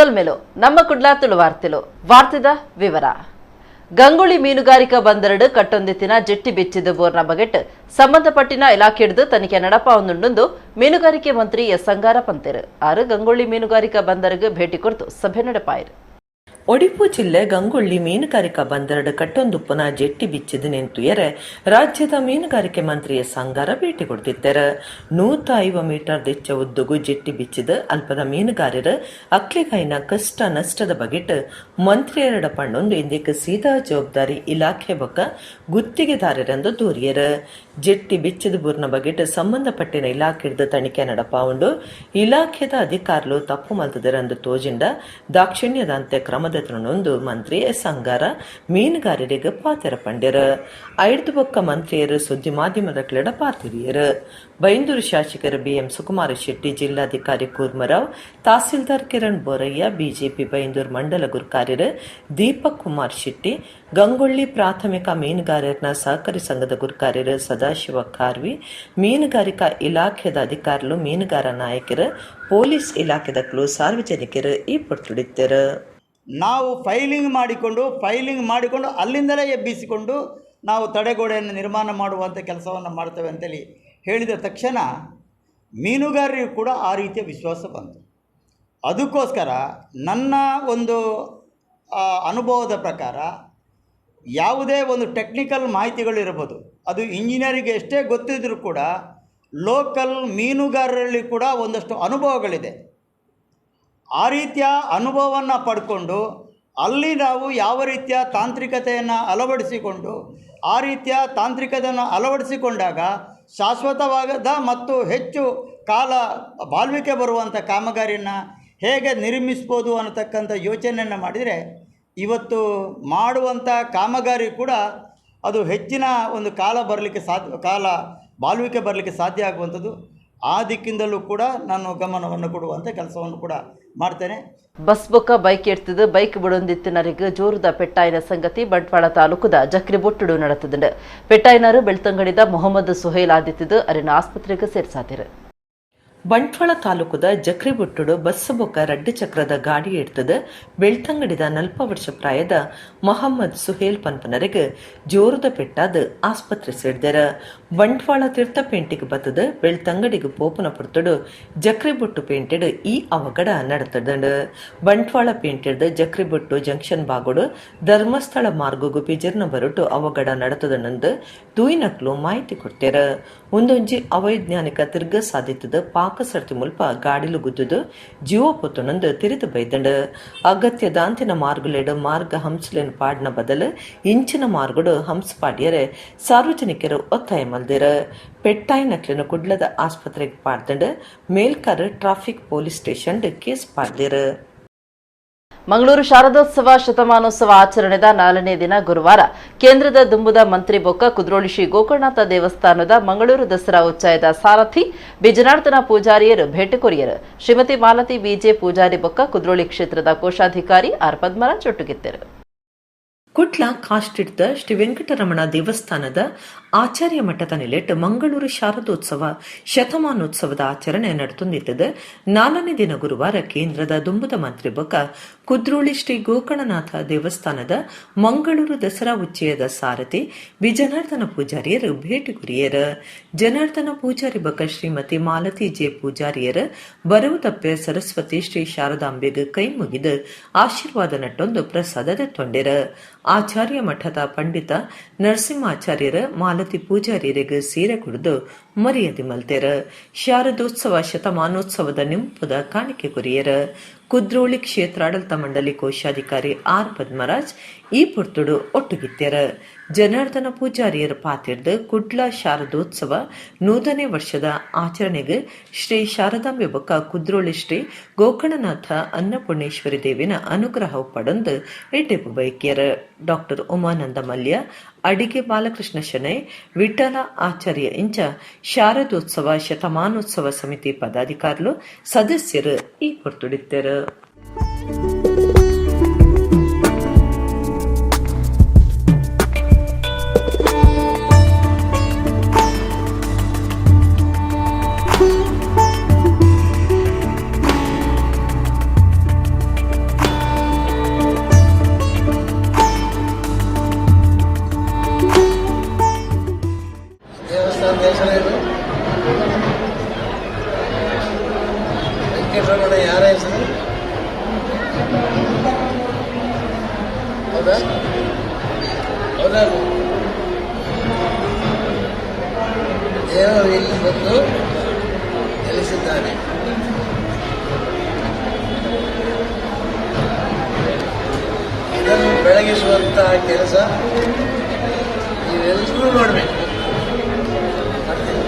ಸೊಲ್ಮೆಲು. ನಮ್ಮ ಕುಡ್ಲ ತುಳುವಾರ್ತೆಲು. ವಾರ್ತೆದ ವಿವರ. ಗಂಗೊಳ್ಳಿ ಮೀನುಗಾರಿಕಾ ಬಂದರಡು ಕಟ್ಟೊಂದಿತ್ತಿನ ಜೆಟ್ಟಿ ಬೆಚ್ಚಿದ ಬೋರ್ನ ಬಗೆಟ್ ಸಂಬಂಧಪಟ್ಟಿನ ಇಲಾಖೆಡ್ದು ತನಿಖೆ ನಡಪಾವೊಂದುಂಡು ಮೀನುಗಾರಿಕೆ ಮಂತ್ರಿ ಎಸ್ ಅಂಗಾರ ಪಂತೆರು. ಆರು ಗಂಗೊಳ್ಳಿ ಮೀನುಗಾರಿಕಾ ಬಂದರಿಗೆ ಭೇಟಿ ಕೊರ್ತು ಸಭೆ ನಡೆಪಾಯರು. ಒಡಿಪು ಜಿಲ್ಲೆ ಗಂಗೊಳ್ಳಿ ಮೀನುಗಾರಿಕಾ ಬಂದರಡು ಕಟ್ಟೊಂದುಪ್ಪುನ ಜೆಟ್ಟಿ ಬಿಚ್ಚಿದ ನಿಂತುಯರೆ ರಾಜ್ಯದ ಮೀನುಗಾರಿಕೆ ಮಂತ್ರಿ ಎಸ್ ಅಂಗಾರ ಭೇಟಿ ಕೊಡ್ತಿದ್ದಾರೆ. 150 ಮೀಟರ್ ದೆಚ್ಚ ಉದ್ದುಗು ಜೆಟ್ಟಿ ಬಿಚ್ಚಿದ ಅಲ್ಪದ ಮೀನುಗಾರರು ಅಕ್ಲಿಗಾಯಿನ ಕಷ್ಟ ನಷ್ಟದ ಬಗೆಟ್ ಮಂತ್ರಿಯರಡ ಪಣ್ಣೊಂದು ಇಂದಿಕ್ ಸೀದಾ ಜವಾಬ್ದಾರಿ ಇಲಾಖೆ ಬೊಕ್ಕ ಗುತ್ತಿಗೆದಾರರೆಂದು ದೂರಿಯರು. ಜೆಟ್ಟಿ ಬಿಚ್ಚಿದ ಬೂರ್ನ ಬಗೆಟ್ ಸಂಬಂಧಪಟ್ಟಿನ ಇಲಾಖೆಡ್ದು ತನಿಖೆ ನಡಪಾವುಂಡು. ಇಲಾಖೆದ ಅಧಿಕಾರಿಲು ತಪ್ಪು ಮಲ್ತದರೆಂದು ತೋಜಿಂಡ ದಾಕ್ಷಿಣ್ಯದಂತೆ ಕ್ರಮದ ದೆತೊನೊಂದು ಮಂತ್ರಿ ಎಸ್ ಅಂಗಾರ ಮೀನುಗಾರರಿಗೆ ಪಾತೆರ ಪಂಡೆರ್. ಐಡ್ದು ಬೊಕ್ಕ ಮಂತ್ರಿಯರು ಸುದ್ದಿ ಮಾಧ್ಯಮದ ಕ್ಲೆಡ ಪಾತೆರಿಯರು. ಬೈಂದೂರು ಶಾಸಕರು ಬಿಎಂ ಸುಕುಮಾರ ಶೆಟ್ಟಿ, ಜಿಲ್ಲಾಧಿಕಾರಿ ಕೂರ್ಮರಾವ್, ತಹಸೀಲ್ದಾರ್ ಕಿರಣ್ ಬೋರಯ್ಯ, ಬಿಜೆಪಿ ಬೈಂದೂರು ಮಂಡಲ ಗುರ್ಕಾರ್ಯರು ದೀಪಕ್ ಕುಮಾರ್ ಶೆಟ್ಟಿ, ಗಂಗೊಳ್ಳಿ ಪ್ರಾಥಮಿಕ ಮೀನುಗಾರರ ಸಹಕಾರಿ ಸಂಘದ ಗುರ್ಕಾರ್ಯರು ಸದಾಶಿವ ಖಾರ್ವಿ, ಮೀನುಗಾರಿಕಾ ಇಲಾಖೆದ ಅಧಿಕಾರಿಗಳು, ಮೀನುಗಾರ ನಾಯಕರು, ಪೊಲೀಸ್ ಇಲಾಖೆದಕ್ಲು, ಸಾರ್ವಜನಿಕರು ಈ ಪೊರ್ತುಡಿದ್ದರು. ನಾವು ಫೈಲಿಂಗ್ ಮಾಡಿಕೊಂಡು ಅಲ್ಲಿಂದಲೇ ಎಬ್ಬಿಸಿಕೊಂಡು ನಾವು ತಡೆಗೋಡೆಯನ್ನು ನಿರ್ಮಾಣ ಮಾಡುವಂಥ ಕೆಲಸವನ್ನು ಮಾಡ್ತೇವೆ ಅಂತೇಳಿ ಹೇಳಿದ ತಕ್ಷಣ ಮೀನುಗಾರರಿಗೂ ಕೂಡ ಆ ರೀತಿಯ ವಿಶ್ವಾಸ ಬಂತು. ಅದಕ್ಕೋಸ್ಕರ ನನ್ನ ಒಂದು ಅನುಭವದ ಪ್ರಕಾರ ಯಾವುದೇ ಒಂದು ಟೆಕ್ನಿಕಲ್ ಮಾಹಿತಿಗಳು ಇರ್ಬೋದು, ಅದು ಇಂಜಿನಿಯರಿಗೆ ಎಷ್ಟೇ ಗೊತ್ತಿದ್ದರೂ ಕೂಡ ಲೋಕಲ್ ಮೀನುಗಾರರಲ್ಲಿ ಕೂಡ ಒಂದಷ್ಟು ಅನುಭವಗಳಿದೆ. ಆ ರೀತಿಯ ಅನುಭವವನ್ನು ಪಡ್ಕೊಂಡು ಅಲ್ಲಿ ನಾವು ಯಾವ ರೀತಿಯ ತಾಂತ್ರಿಕತೆಯನ್ನು ಅಳವಡಿಸಿಕೊಂಡು, ಆ ರೀತಿಯ ತಾಂತ್ರಿಕತೆಯನ್ನು ಅಳವಡಿಸಿಕೊಂಡಾಗ ಶಾಶ್ವತವಾದ ಮತ್ತು ಹೆಚ್ಚು ಕಾಲ ಬಾಳ್ವಿಕೆ ಬರುವಂಥ ಕಾಮಗಾರಿಯನ್ನು ಹೇಗೆ ನಿರ್ಮಿಸ್ಬೋದು ಅನ್ನತಕ್ಕಂಥ ಯೋಚನೆಯನ್ನು ಮಾಡಿದರೆ, ಇವತ್ತು ಮಾಡುವಂಥ ಕಾಮಗಾರಿ ಕೂಡ ಅದು ಹೆಚ್ಚಿನ ಒಂದು ಕಾಲ ಬರಲಿಕ್ಕೆ ಸಾಧ್ಯ, ಕಾಲ ಬಾಳ್ವಿಕೆ ಬರಲಿಕ್ಕೆ ಸಾಧ್ಯ ಆಗುವಂಥದ್ದು. ಆ ದಿಕ್ಕಿಂದಲೂ ಕೂಡ ನಾನು ಗಮನವನ್ನು ಕೊಡುವಂಥ ಕೆಲಸವನ್ನು ಕೂಡ ಮಾಡ್ತೇನೆ. ಬಸ್ ಬೊಕ್ಕ ಬೈಕ್ ಎಡ್ತದು ಬೈಕ್ ಬುಡೊಂದಿತ್ತಿನರಿಗೆ ಜೋರುದ ಪೆಟ್ಟಾಯಿನ ಸಂಗತಿ ಬಂಟ್ವಾಳ ತಾಲೂಕುದ ಜಕ್ರಿಬೊಟ್ಟುಡು ನಡೆತದುಂಡು. ಪೆಟ್ಟಾಯಿನರು ಬೆಳ್ತಂಗಡಿದ ಮೊಹಮ್ಮದ್ ಸುಹೈಲ್ ಆದಿತ್ತಿದ್ದು ಅರಿನ ಆಸ್ಪತ್ರೆಗೆ ಸೇರ್ಸಾದಿರು. ಬಂಟ್ವಾಳ ತಾಲೂಕುದ ಜಕ್ರಿಬೊಟ್ಟುಡು ಬಸ್ ಬೊಕ್ಕ ರಡ್ಡು ಚಕ್ರದ ಗಾಡಿ ಎಡ್ತದ ಬೆಳ್ತಂಗಡಿದ ನಲ್ಪ ವರ್ಷ ಪ್ರಾಯದ ಮೊಹಮ್ಮದ್ ಸುಹೇಲ್ ಪನ್ಪನರಿಗೆ ಜೋರುದ ಪೆಟ್ಟಾದ ಆಸ್ಪತ್ರೆ ಸೇರ್ದೆರ. ಬಂಟ್ವಾಳ ತೀರ್ಥ ಪೇಂಟಿಗೆ ಬತ್ತದ ಬೆಳ್ತಂಗಡಿಗೆ ಪೋಪುನ ಪೊರ್ತುಡು ಜಕ್ರಿಬೊಟ್ಟು ಪೇಂಟೆಡ್ ಈ ಅವಘಡ ನಡತದಂಡು. ಬಂಟ್ವಾಳ ಪೇಂಟೆಡ್ ಜಕ್ರಿಬೊಟ್ಟು ಜಂಕ್ಷನ್ ಬಾಗೋಡು ಧರ್ಮಸ್ಥಳ ಮಾರ್ಗಗು ಪಿಜರ್ನ ಬರುಟು ಅವಘಡ ನಡತದನಂದು ತೂಯಿನಕ್ಲು ಮಾಹಿತಿ ಕೊಡ್ತೇರ. ಒಂದೊಂಜಿ ಅವೈಜ್ಞಾನಿಕ ತಿರ್ಗ ಸಾಧಿತದ ಪಾಕ ಸರ್ತಿ ಮುಲ್ಪ ಗಾಡಿಲು ಗುದ್ದುದು ಜೀವ ಪೊತ್ತುನಂದು ತಿರಿದು ಬೈದಂಡು. ಅಗತ್ಯ ದಾಂತಿನ ಮಾರ್ಗುಲೆಡು ಮಾರ್ಗ ಹಂಸಲೇನು ಪಾಡ್ನ ಬದಲು ಇಂಚಿನ ಮಾರ್ಗಡು ಹಂಸ ಪಾಡ್ಯರೆ ಸಾರ್ವಜನಿಕರು ಒತ್ತಾಯ ಮಲ್ದಿರ. ಪೆಟ್ಟಾಯಿ ನಕ್ಲಿನ ಕುಡ್ಲದ ಆಸ್ಪತ್ರೆಗೆ ಪಾಡ್ದಂಡು. ಮೇಲ್ಕರ್ ಟ್ರಾಫಿಕ್ ಪೊಲೀಸ್ ಸ್ಟೇಷನ್ ಕೇಸ್ ಪಾಡ್ದಿರು. ಮಂಗಳೂರು ಶಾರದೋತ್ಸವ ಶತಮಾನೋತ್ಸವ ಆಚರಣೆದ ನಾಲ್ಕನೇ ದಿನ ಗುರುವಾರ ಕೇಂದ್ರದ ದುಂಬುದ ಮಂತ್ರಿ ಬೊಕ್ಕ ಕುದ್ರೋಳಿ ಶ್ರೀ ಗೋಕರ್ಣನಾಥ ದೇವಸ್ಥಾನದ ಮಂಗಳೂರು ದಸರಾ ಉಚ್ಚಯದ ಸಾರಥಿ ಬಿಜನಾರ್ದನ ಪೂಜಾರಿಯರು ಭೇಟಿ ಕೊರಿಯರು. ಶ್ರೀಮತಿ ಮಾಲತಿ ಬಿಜೆ ಪೂಜಾರಿ ಬೊಕ್ಕ ಕುದ್ರೋಳಿ ಕ್ಷೇತ್ರದ ಕೋಶಾಧಿಕಾರಿ ಆರ್ ಪದ್ಮರಾಜ್ ಒಟ್ಟುಗಿದ್ದರು. ಕುಡ್ಲ ಕಾಸ್ಟಿಡ್ದ ಶ್ರೀ ವೆಂಕಟರಮಣ ದೇವಸ್ಥಾನದ ಆಚಾರ್ಯ ಮಠದ ನೆಲೆಟ್ ಮಂಗಳೂರು ಶಾರದೋತ್ಸವ ಶತಮಾನೋತ್ಸವದ ಆಚರಣೆ ನಡೆದುತ್ತಿದ್ದது. ನಾಲ್ಕನೇ ದಿನ ಗುರುವಾರ ಕೇಂದ್ರದ ದುಂಬುದ ಮಂತ್ರಿ ಬೊಕ್ಕ ಕುದ್ರೋಳಿ ಶ್ರೀ ಗೋಕರ್ಣನಾಥ ದೇವಸ್ಥಾನದ ಮಂಗಳೂರು ದಸರಾ ಉಚ್ಚಯದ ಸಾರಥಿ ವಿಜನಾರ್ದನ ಪೂಜಾರಿಯರು ಭೇಟಿ ಕೊರಿಯರು. ಜನಾರ್ದನ ಪೂಜಾರಿ ಬೊಕ್ಕ ಶ್ರೀಮತಿ ಮಾಲತಿ ಜೆ ಪೂಜಾರಿಯರು ಬರವುದಪ್ಪೆ ಸರಸ್ವತಿ ಶ್ರೀ ಶಾರದಾಂಬೆಗೆ ಕೈ ಮುಗಿದು ಆಶೀರ್ವಾದ ನಟ್ಟೊಂದು ಪ್ರಸಾದ ದೆತ್ತೊಂಡೆರು. ಆಚಾರ್ಯ ಮಠದ ಪಂಡಿತ ನರಸಿಂಹಾಚಾರ್ಯರ ಮಾಲತಿ ಪೂಜಾರಿಯರಿಗೆ ಸೀರೆ ಕುಡಿದು ಮರ್ಯಾದೆ ಮಲ್ತೆರ. ಶಾರದೋತ್ಸವ ಶತಮಾನೋತ್ಸವದ ನಿಂಪುದ ಕಾಣಿಕೆ ಕೊರಿಯರ. ಕುದ್ರೋಳಿ ಕ್ಷೇತ್ರಾಡಳಿತ ಮಂಡಳಿ ಕೋಶಾಧಿಕಾರಿ ಆರ್ ಪದ್ಮರಾಜ್ ಈ ಪೊರ್ತುಡು ಒಟ್ಟುಗಿತ್ತೆರ. ಜನಾರ್ದನ ಪೂಜಾರಿಯರ ಪಾತಿರ್ದು ಕುಡ್ಲ ಶಾರದೋತ್ಸವ 100ನೇ ವರ್ಷದ ಆಚರಣೆಗೆ ಶ್ರೀ ಶಾರದಾಂಬೆ ಬೊಕ್ಕ ಕುದ್ರೋಳಿ ಶ್ರೀ ಗೋಕರ್ಣನಾಥ ಅನ್ನಪೂರ್ಣೇಶ್ವರಿ ದೇವಿನ ಅನುಗ್ರಹ ಪಡಂದು ಎಡ್ಡೆಪು ಬೈಕಿಯರ. ಡಾಕ್ಟರ್ ಉಮಾನಂದ ಮಲ್ಯ, ಅಡಿಗೆ ಬಾಲಕೃಷ್ಣ ಶೆಣೈ, ವಿಠಲ ಆಚಾರ್ಯ ಇಂಚ ಶಾರದೋತ್ಸವ ಶತಮಾನೋತ್ಸವ ಸಮಿತಿ ಪದಾಧಿಕಾರಿಗಳು, ಸದಸ್ಯರು ಈ ಪೊರ್ತುಡಿತ್ತೆರು. ಹೌದಾ? ಹೌದಾ? ದೇವರು ಇಲ್ಲಿ ಬಂದು ನೆಲೆಸಿದ್ದಾನೆ. ಇದನ್ನು ಬೆಳಗಿಸುವಂತಹ ಕೆಲಸ ನೀವೆಲ್ಲರೂ ಮಾಡಬೇಕು. ಮಾಡ್ತೀರಿ?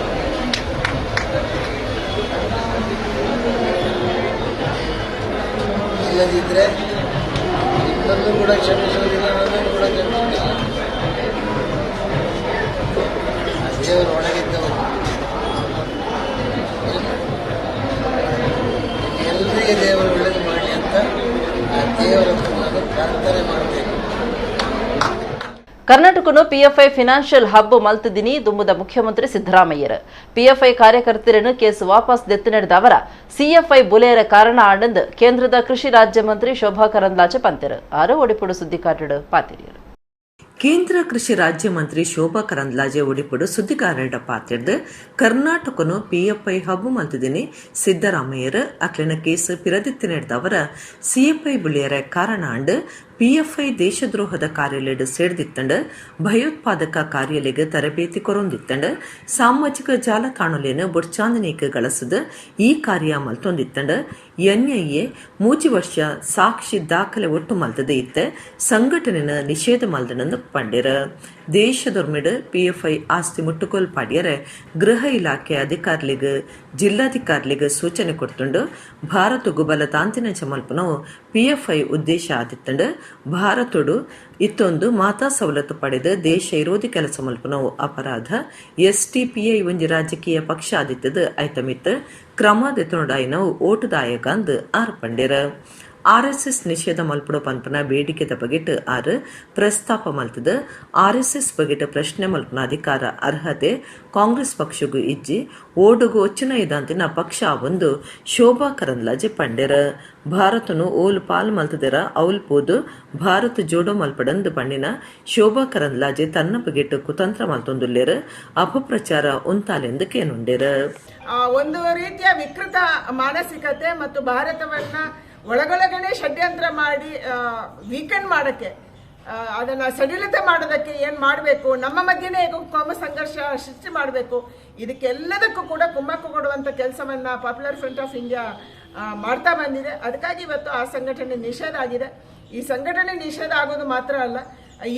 ಇಲ್ಲದಿದ್ದರೆ ನಿಮ್ಮನ್ನು ಕೂಡ ಕ್ಷಮಿಸುವುದಿಲ್ಲ, ನನ್ನನ್ನು ಕೂಡ ಕ್ಷಮಿಸುವುದಿಲ್ಲ. ಆ ದೇವರು ಒಳಗಿದ್ದವರು ಎಲ್ರಿಗೆ ದೇವರು ಒಳ್ಳೇದು ಮಾಡಲಿ ಅಂತ ಆ ದೇವರ ಹತ್ರ ನಾನು ಪ್ರಾರ್ಥನೆ ಮಾಡ್ತೇನೆ. ಕರ್ನಾಟಕನು ಪಿಎಫ್ಐ ಫಿನಾನ್ಷಿಯಲ್ ಹಬ್ ಮಲ್ತದಿನಿ ದುಂಬುದ ಮುಖ್ಯಮಂತ್ರಿ ಸಿದ್ದರಾಮಯ್ಯರು ಪಿಎಫ್ಐ ಕಾರ್ಯಕರ್ತರನ್ನು ಕೇಸ್ ವಾಪಸ್ ದೆತ್ತು ನಡೆದ ಅವರ ಸಿಎಫ್ಐ ಬುಲೆಯರ ಕಾರಣ ಆನಂದ್ ಕೇಂದ್ರದ ಕೃಷಿ ರಾಜ್ಯ ಮಂತ್ರಿ ಶೋಭಾ ಕರಂದ್ಲಾಜೆ ಪಂತೆರು ಆರು ಒಡಿಪುಡು ಸುದ್ದಿಕಾಟಡು ಪಾತಿರಿಯರು. ಕೇಂದ್ರ ಕೃಷಿ ರಾಜ್ಯ ಮಂತ್ರಿ ಶೋಭಾ ಕರಂದ್ಲಾಜೆ ಒಡಿಪುಡು ಸುದ್ದಿಗಾರರ ಪಾತಿರ್ದು ಕರ್ನಾಟಕನು ಪಿಎಫ್ಐ ಹಬ್ಬು ಮಲ್ತಿದ್ದೀನಿ ಸಿದ್ದರಾಮಯ್ಯರು ಅಕ್ಲಿನ ಕೇಸ್ ಪಿರದಿತ್ತಿ ನಡೆದವರ ಸಿಎಫ್ಐ ಬುಳಿಯರ ಕಾರಣ ಅಂಡ್ ಪಿಎಫ್ಐ ದೇಶದ್ರೋಹದ ಕಾರ್ಯಾಲಯಡ್ ಸೇರ್ದಿತ್ತಂಡ್, ಭಯೋತ್ಪಾದಕ ಕಾರ್ಯಾಲಯಗೆ ತರಬೇತಿ ಕೊರೊಂದಿತ್ತಂಡ್, ಸಾಮಾಜಿಕ ಜಾಲತಾಣಲೇನು ಬುಡ್ಚಾಂದನೇಕ್ ಗಳಸದು ಈ ಕಾರ್ಯ ಮಲ್ತೊಂದಿತ್ತಂಡ್, ಎನ್ಐಎ 3 ವರ್ಷ ಸಾಕ್ಷಿ ದಾಖಲೆ ಒಟ್ಟು ಮಲ್ತದೆ ಇತ್ತ ಸಂಘಟನೆನ ನಿಷೇಧ ಮಲ್ದನಂದು ಪಂಡಿರ. ದೇಶದೊರ್ಮೆಡ್ ಪಿಎಫ್ಐ ಆಸ್ತಿ ಮುಟ್ಟುಗೋಲು ಪಾಡಿಯರೆ ಗೃಹ ಇಲಾಖೆ ಅಧಿಕಾರಿಗಳಿಗೆ, ಜಿಲ್ಲಾಧಿಕಾರಿಗಳಿಗೆ ಸೂಚನೆ ಕೊಡ್ತುಂಡು. ಭಾರತಗು ಬಲ ತಾಂತಿನ ಚಮಲ್ಪನವು ಪಿಎಫ್ಐ ಉದ್ದೇಶ ಆದಿತ್ತಂಡು, ಭಾರತಡು ಇತ್ತೊಂದು ಮಾತಾ ಸವಲತ್ತು ಪಡೆದು ದೇಶ ವಿರೋಧಿ ಕೆಲಸ ಮಲ್ಪನವು ಅಪರಾಧ, ಎಸ್ಡಿಪಿಐ ಒಂಜಿ ರಾಜಕೀಯ ಪಕ್ಷ ಆದಿತ್ತದು ಐತಮಿತ್ತು ಕ್ರಮ ದೆತೊಂಡಾಯಿನವು ಓಟುದಾಯಕ ಅಂದ್ ಆರ್ ಪಂಡಿರ. ಆರ್ಎಸ್ಎಸ್ ನಿಷೇಧ ಮಲ್ಪುಡು ಪನ್ಪುನ ಬೇಡಿಕೆದ ಬಗೆಟ್ ಆರ್ ಪ್ರಸ್ತಾಪ ಮಲ್ತದ ಆರ್ಎಸ್ಎಸ್ ಬಗೆಟ್ ಪ್ರಶ್ನೆ ಮಲ್ಪುನ ಅಧಿಕಾರ, ಅರ್ಹತೆ ಕಾಂಗ್ರೆಸ್ ಪಕ್ಷಗೂ ಇಜ್ಜಿ, ಓಡುಗು ಒಚ್ಚಿನ ಇದಾಂತಿನ ಪಕ್ಷ ಒಂದು ಶೋಭಾ ಕರಂದ್ಲಾಜೆ ಪಂಡೆರ. ಭಾರತನು ಓಲ್ ಪಾಲ್ ಮಲ್ತದೆರ ಅವಲ್ ಪೋದು ಭಾರತ ಜೋಡೋ ಮಲ್ಪಡಂದು ಪಂಡಿನ ಶೋಭಾ ಕರಂದ್ಲಾಜೆ ತನ್ನ ಬಗೆಟ್ ಕುತಂತ್ರ ಮಲ್ತೊಂದುಲ್ಲೇರ್, ಅಪಪ್ರಚಾರ ಉಂತಾಲೆಂದು ಕೇನುಂಡೇರ್. ಒಂದು ರೀತಿಯ ವಿಕೃತ ಮಾನಸಿಕತೆ ಮತ್ತು ಭಾರತವನ್ನ ಒಳಗೊಳಗಡೆ ಷಡ್ಯಂತ್ರ ಮಾಡಿ ವೀಕನ್ ಮಾಡೋಕ್ಕೆ, ಅದನ್ನ ಸಡಿಲತೆ ಮಾಡೋದಕ್ಕೆ ಏನು ಮಾಡಬೇಕು, ನಮ್ಮ ಮಧ್ಯೆನೇ ಕೋಮ ಸಂಘರ್ಷ ಸೃಷ್ಟಿ ಮಾಡಬೇಕು, ಇದಕ್ಕೆಲ್ಲದಕ್ಕೂ ಕೂಡ ಕುಮ್ಮಕ್ಕು ಕೊಡುವಂಥ ಕೆಲಸವನ್ನ ಪಾಪ್ಯುಲರ್ ಫ್ರಂಟ್ ಆಫ್ ಇಂಡಿಯಾ ಮಾಡ್ತಾ ಬಂದಿದೆ. ಅದಕ್ಕಾಗಿ ಇವತ್ತು ಆ ಸಂಘಟನೆ ನಿಷೇಧ ಆಗಿದೆ. ಈ ಸಂಘಟನೆ ನಿಷೇಧ ಆಗೋದು ಮಾತ್ರ ಅಲ್ಲ,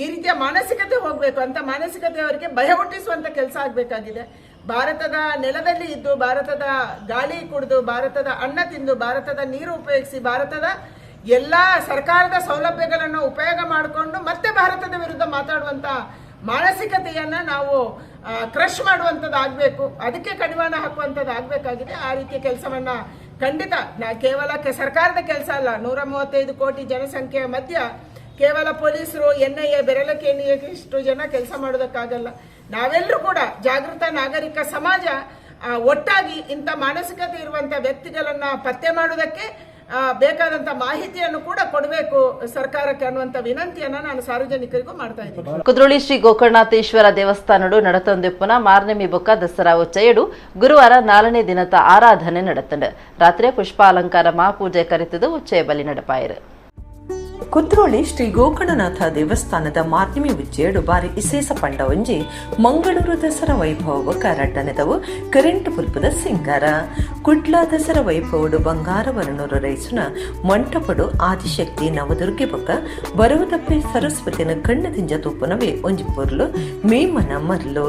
ಈ ರೀತಿಯ ಮಾನಸಿಕತೆ ಹೋಗಬೇಕು ಅಂತ ಮಾನಸಿಕತೆ ಅವರಿಗೆ ಭಯ ಹುಟ್ಟಿಸುವಂತ ಕೆಲಸ ಆಗಬೇಕಾಗಿದೆ. ಭಾರತದ ನೆಲದಲ್ಲಿ ಇದ್ದು, ಭಾರತದ ಗಾಳಿ ಕುಡಿದು, ಭಾರತದ ಅನ್ನ ತಿಂದು, ಭಾರತದ ನೀರು ಉಪಯೋಗಿಸಿ, ಭಾರತದ ಎಲ್ಲ ಸರ್ಕಾರದ ಸೌಲಭ್ಯಗಳನ್ನು ಉಪಯೋಗ ಮಾಡಿಕೊಂಡು ಮತ್ತೆ ಭಾರತದ ವಿರುದ್ಧ ಮಾತಾಡುವಂತ ಮಾನಸಿಕತೆಯನ್ನ ನಾವು ಕ್ರಶ್ ಮಾಡುವಂಥದ್ದು ಆಗಬೇಕು. ಅದಕ್ಕೆ ಕಡಿವಾಣ ಹಾಕುವಂಥದ್ದು ಆಗಬೇಕಾಗಿದೆ. ಆ ರೀತಿಯ ಕೆಲಸವನ್ನ ಖಂಡಿತ ಕೇವಲ ಸರ್ಕಾರದ ಕೆಲಸ ಅಲ್ಲ. 135 ಕೋಟಿ ಜನಸಂಖ್ಯೆಯ ಮಧ್ಯ ಕೇವಲ ಪೊಲೀಸರು, ಎನ್ಐಎ, ಬೆರಳಕ್ಕೆ ಇಷ್ಟು ಜನ ಕೆಲಸ ಮಾಡೋದಕ್ಕಾಗಲ್ಲ. ನಾವೆಲ್ಲರೂ ಕೂಡ ಜಾಗೃತ ನಾಗರಿಕ ಸಮಾಜ ಒಟ್ಟಾಗಿ ಇಂಥ ಮಾನಸಿಕತೆ ಇರುವಂಥ ವ್ಯಕ್ತಿಗಳನ್ನ ಪತ್ತೆ ಮಾಡೋದಕ್ಕೆ ಬೇಕಾದಂಥ ಮಾಹಿತಿಯನ್ನು ಕೂಡ ಕೊಡಬೇಕು ಸರ್ಕಾರಕ್ಕೆ ಅನ್ನುವಂಥ ವಿನಂತಿಯನ್ನ ನಾನು ಸಾರ್ವಜನಿಕರಿಗೂ ಮಾಡ್ತಾ ಇದ್ದೀನಿ. ಕುದ್ರೋಳಿ ಶ್ರೀ ಗೋಕರ್ಣಾಥೇಶ್ವರ ದೇವಸ್ಥಾನಡು ನಡತೊಂದೆಪ್ಪುನ ಮಾರ್ನೆಮಿ ಬೊಕ್ಕ ದಸರಾ ಉಚ್ಚಯಡು ಗುರುವಾರ ನಾಲ್ನೇ ದಿನದ ಆರಾಧನೆ ನಡತಂಡು. ರಾತ್ರಿ ಪುಷ್ಪಾಲಂಕಾರ ಮಹಾಪೂಜೆ ಕರೆತದು ಉಚ್ಚಯ ಬಲಿ ನಡಪಾಯರು. ಕುದ್ರೋಳಿ ಶ್ರೀ ಗೋಕರ್ಣನಾಥ ದೇವಸ್ಥಾನದ ಮಾರ್ನಿಮಿ ಉಚ್ಚೇಡು ಬಾರಿ ಇಸೇಸ ಪಂಡ ಒಂಜಿ ಮಂಗಳೂರು ದಸರಾ ವೈಭವ ರಡ್ಡನೆದವು ಕರೆಂಟ್ ಪುಲ್ಪದ ಸಿಂಗಾರ. ಕುಡ್ಲ ದಸರಾ ವೈಭವಡು ಬಂಗಾರವರನೂರು ರೈಸುನ ಮಂಟಪಡು ಆದಿಶಕ್ತಿ ನವದುರ್ಗೆ ಬೊಕ್ಕ ಬರವದಪ್ಪೆ ಸರಸ್ವತಿನ ಕಣ್ಣು ದಿಂಜ ತೂಪುನವೇ ಒಂಜಿ ಪೊರ್ಲು ಮೇಮನ ಮರ್ಲು.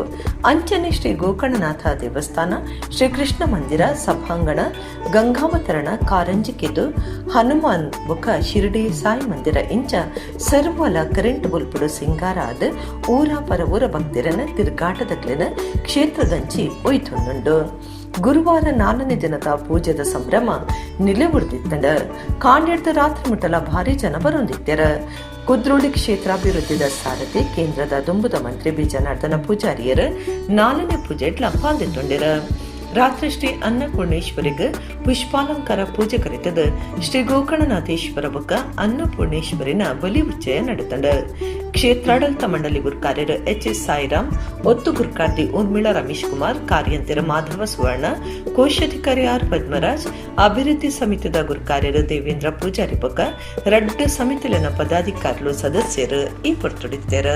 ಅಂಚನೆ ಶ್ರೀ ಗೋಕರ್ಣನಾಥ ದೇವಸ್ಥಾನ, ಶ್ರೀ ಕೃಷ್ಣ ಮಂದಿರ ಸಭಾಂಗಣ, ಗಂಗಾವತರಣ, ಕಾರಂಜಿಕೆದು ಹನುಮಾನ್ ಬೊಕ್ಕ ಶಿರಡಿ ಸಾಯಿ ಮಂದಿರ ಇಂಚ ಸರ್ವಲ ಕರೆಂಟ್ ಬೊಲ್ಪುಡು ಸಿಂಗಾರ ಆದ್ ಊರ ಪರ ಊರ ಭಕ್ತರನ ತಿರುಗಾಟದಕ್ಲೆನ ಕ್ಷೇತ್ರದಂಚಿ ಒಯ್ತುಂಡುಂಡು. ಗುರುವಾರ ನಾಲ್ನೇ ದಿನದ ಪೂಜೆದ ಸಂಭ್ರಮ ನಿಲೆವುಡ್ದಿತ್ತಂಡ. ಕಾಂಡೆಡ್ದ ರಾತ್ರಿ ಮುಟ್ಟಲ ಭಾರಿ ಜನ ಬರೊಂದಿತ್ತೆರ. ಕುದ್ರೋಳಿ ಕ್ಷೇತ್ರಾಭಿವೃದ್ಧಿದ ಸಾರಥಿ, ಕೇಂದ್ರದ ದುಂಬುದ ಮಂತ್ರಿ ಬಿ ಜನಾರ್ದನ ಪೂಜಾರಿಯರ್ ನಾಲ್ನೇ ಪೂಜೆಡ್ಲ ಪಾಲ್ದಿತ್ತುಂಡಿರ. ರಾತ್ರಿ ಶ್ರೀ ಅನ್ನಪೂರ್ಣೇಶ್ವರಿಗೆ ಪುಷ್ಪಾಲಂಕಾರ ಪೂಜೆ ಕರಿತದ ಶ್ರೀ ಗೋಕರ್ಣನಾಥೇಶ್ವರ ಬೊಕ್ಕ ಅನ್ನಪೂರ್ಣೇಶ್ವರಿನ ಬಲಿ ಉಚ್ಚಯ ನಡೆತಂಡ. ಕ್ಷೇತ್ರಾಡಳಿತ ಮಂಡಳಿ ಗುರ್ಕಾರ್ಯರು ಎಚ್ ಎಸ್ ಸಾಯಿರಾಮ್, ಒತ್ತು ಗುರ್ಕಾರ್ದಿ ಊರ್ಮಿಳಾ ರಮೇಶ್ ಕುಮಾರ್, ಕಾರ್ಯಂತೆರ ಮಾಧವ ಸುವರ್ಣ, ಕೋಶಾಧಿಕಾರಿ ಆರ್ ಪದ್ಮರಾಜ್, ಅಭಿವೃದ್ಧಿ ಸಮಿತಿದ ಗುರ್ಕಾರ್ಯರು ದೇವೇಂದ್ರ ಪೂಜಾರಿ ಬೊಕ್ಕ ರಡ್ಡು ಸಮಿತಿಲಿನ ಪದಾಧಿಕಾರಿಲು ಸದಸ್ಯರು ಈ ಪೊರ್ತುಡಿತ್ತೆರ್.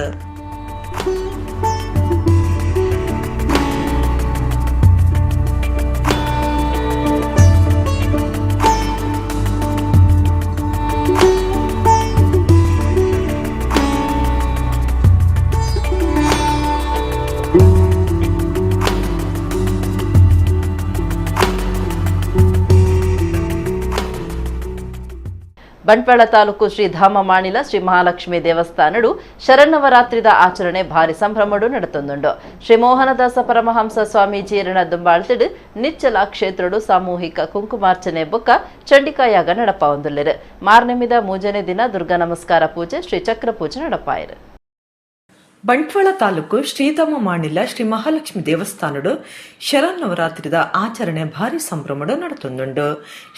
ಬಂಟ್ವಾಳ ತಾಲೂಕು ಶ್ರೀ ಧಾಮ ಮಾಣಿಲ ಶ್ರೀ ಮಹಾಲಕ್ಷ್ಮಿ ದೇವಸ್ಥಾನಡು ಶರನ್ನವರಾತ್ರಿದ ಆಚರಣೆ ಭಾರಿ ಸಂಭ್ರಮಡು ನಡತೊಂದುಂಡು. ಶ್ರೀ ಮೋಹನದಾಸ ಪರಮಹಂಸ ಸ್ವಾಮೀಜಿಯರನ ದುಂಬಾಳ್ತಿಡು ನಿಚ್ಚಲ ಕ್ಷೇತ್ರಡು ಸಾಮೂಹಿಕ ಕುಂಕುಮಾರ್ಚನೆ ಬೊಕ್ಕ ಚಂಡಿಕಾಯಾಗ ನಡಪಾವೊಂದುಲ್ಲೆರ್. ಮಾರ್ನೆಮಿದ ಮೂಜನೇ ದಿನ ದುರ್ಗಾ ನಮಸ್ಕಾರ ಪೂಜೆ, ಶ್ರೀ ಚಕ್ರ ಪೂಜೆ ನಡಪಾಯರು. ಬಂಟ್ವಾಳ ತಾಲೂಕು ಶ್ರೀಧಾಮ ಮಾಣಿಲ ಶ್ರೀ ಮಹಾಲಕ್ಷ್ಮಿ ದೇವಸ್ಥಾನಡು ಶರನ್ನವರಾತ್ರಿದ ಆಚರಣೆ ಭಾರಿ ಸಂಭ್ರಮಡು ನಡತೊಂದುಂಡು.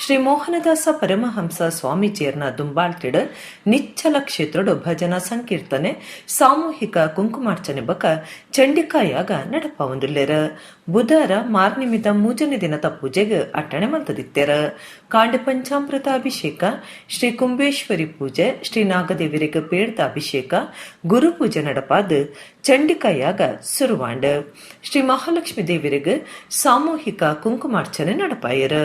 ಶ್ರೀ ಮೋಹನದಾಸ ಪರಮಹಂಸ ಸ್ವಾಮೀಜಿಯರ್ನ ದುಂಬಾಳ್ತಿಡು ನಿಚ್ಚಲ ಕ್ಷೇತ್ರಡು ಭಜನಾ ಸಂಕೀರ್ತನೆ, ಸಾಮೂಹಿಕ ಕುಂಕುಮಾರ್ಚನೆ ಬೊಕ್ಕ ಚಂಡಿಕಾಯಾಗ ನಡಪಾವೊಂದುಲ್ಲೆರ್. ಬುಧಾರ ಮಾರ್ನಿಮಿದ ಮೂಜನೇ ದಿನದ ಪೂಜೆಗ್ ಅಟ್ಟಣೆ ಮಲ್ತದಿತ್ತೆರ್. ಕಾಂಡೆ ಪಂಚಾಮೃತ ಅಭಿಷೇಕ, ಶ್ರೀ ಕುಂಬೇಶ್ವರಿ ಪೂಜೆ, ಶ್ರೀ ನಾಗದೇವರಿಗೆ ಪೇಡ್ದ ಅಭಿಷೇಕ, ಗುರು ಪೂಜೆ ನಡಪಾದ್ ಚಂಡಿಕಾಯಾಗ ಸುರುವಾಂಡ್. ಶ್ರೀ ಮಹಾಲಕ್ಷ್ಮಿ ದೇವರಿಗೆ ಸಾಮೂಹಿಕ ಕುಂಕುಮಾರ್ಚನೆ ನಡಪಾಯರ್.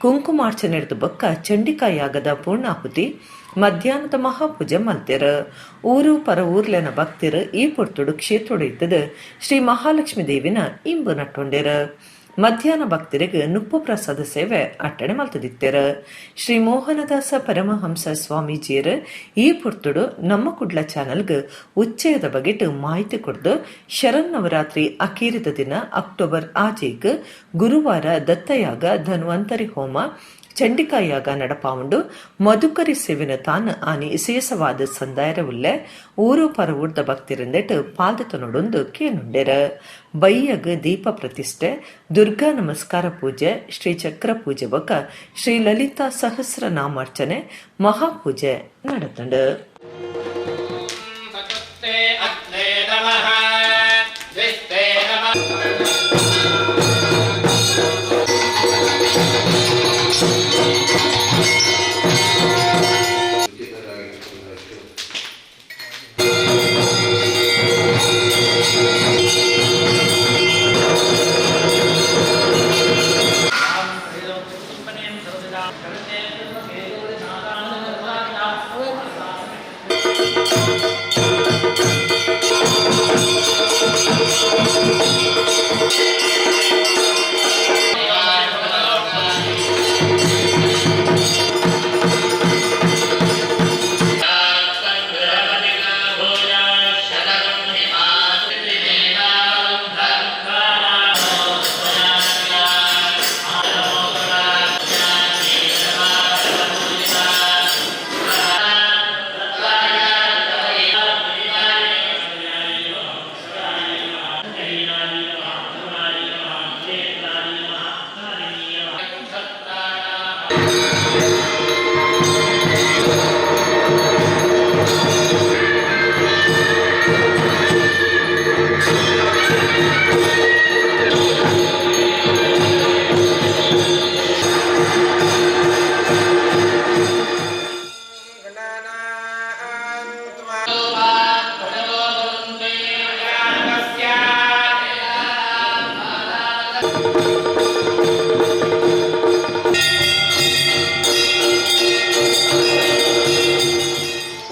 ಕುಂಕುಮಾರ್ಚನೆ ಬೊಕ್ಕ ಚಂಡಿಕಾಯಾಗದ ಪೂರ್ಣಾಹುತಿ, ಮಧ್ಯಾಹ್ನದ ಮಹಾಪೂಜೆ ಮಲ್ತೆರ್. ಊರು ಪರ ಊರ್ಲೆನ ಭಕ್ತರು ಈ ಪೊರ್ತುಡು ಕ್ಷೇತ್ರಡು ಇತ್ತದ ಶ್ರೀ ಮಹಾಲಕ್ಷ್ಮಿ ದೇವಿನ ಇಂಬು ನಟ್ಟೊಂಡೆರ್. ಮಧ್ಯಾಹ್ನ ಭಕ್ತರಿಗೆ ನುಪ್ಪು ಪ್ರಸಾದ ಸೇವೆ ಅಟ್ಟಣೆ ಮಲ್ತದಿತ್ತೆರ್. ಶ್ರೀ ಮೋಹನದಾಸ ಪರಮಹಂಸ ಸ್ವಾಮೀಜಿಯರ್ ಈ ಪೊರ್ತುಡು ನಮ್ಮ ಕುಡ್ಲ ಚಾನೆಲ್ಗ್ ಉಚ್ಚಯದ ಬಗೆಟ್ ಮಾಹಿತಿ ಕೊಡ್ದು, ಶರನ್ನವರಾತ್ರಿ ಅಕೀರಿದ ದಿನ ಅಕ್ಟೋಬರ್ 6ಕ್ ಗುರುವಾರ ದತ್ತಯಾಗ, ಧನ್ವಂತರಿ ಹೋಮ, ಚಂಡಿಕಾಯಾಗ ನಡಪಾವುಂಡು. ಮಧುಕರಿ ಸೇವಿನ ತಾನ್ ಆನಿ ಇಸೇಸವಾದ ಸಂದಾಯರ ಉಲ್ಲೆ, ಊರು ಪರ ಊರ್ದ ಭಕ್ತಿರಿಂದೆಟ್ ಪಾಲ್ದೆತೊನೊಡೊಂದು ಕೇನುಂಡೆರ್. ಬಯ್ಯಗ್ ದೀಪ ಪ್ರತಿಷ್ಠೆ, ದುರ್ಗಾ ನಮಸ್ಕಾರ ಪೂಜೆ, ಶ್ರೀ ಚಕ್ರ ಪೂಜೆ ಬೊಕ್ಕ ಶ್ರೀ ಲಲಿತಾ ಸಹಸ್ರ ನಾಮಾರ್ಚನೆ, ಮಹಾಪೂಜೆ ನಡತಂಡು. ಚತುರ್ಥೇ ಅಗ್ನೇ ನಮಃ, ದ್ವಿಷ್ಟೇ ನಮಃ.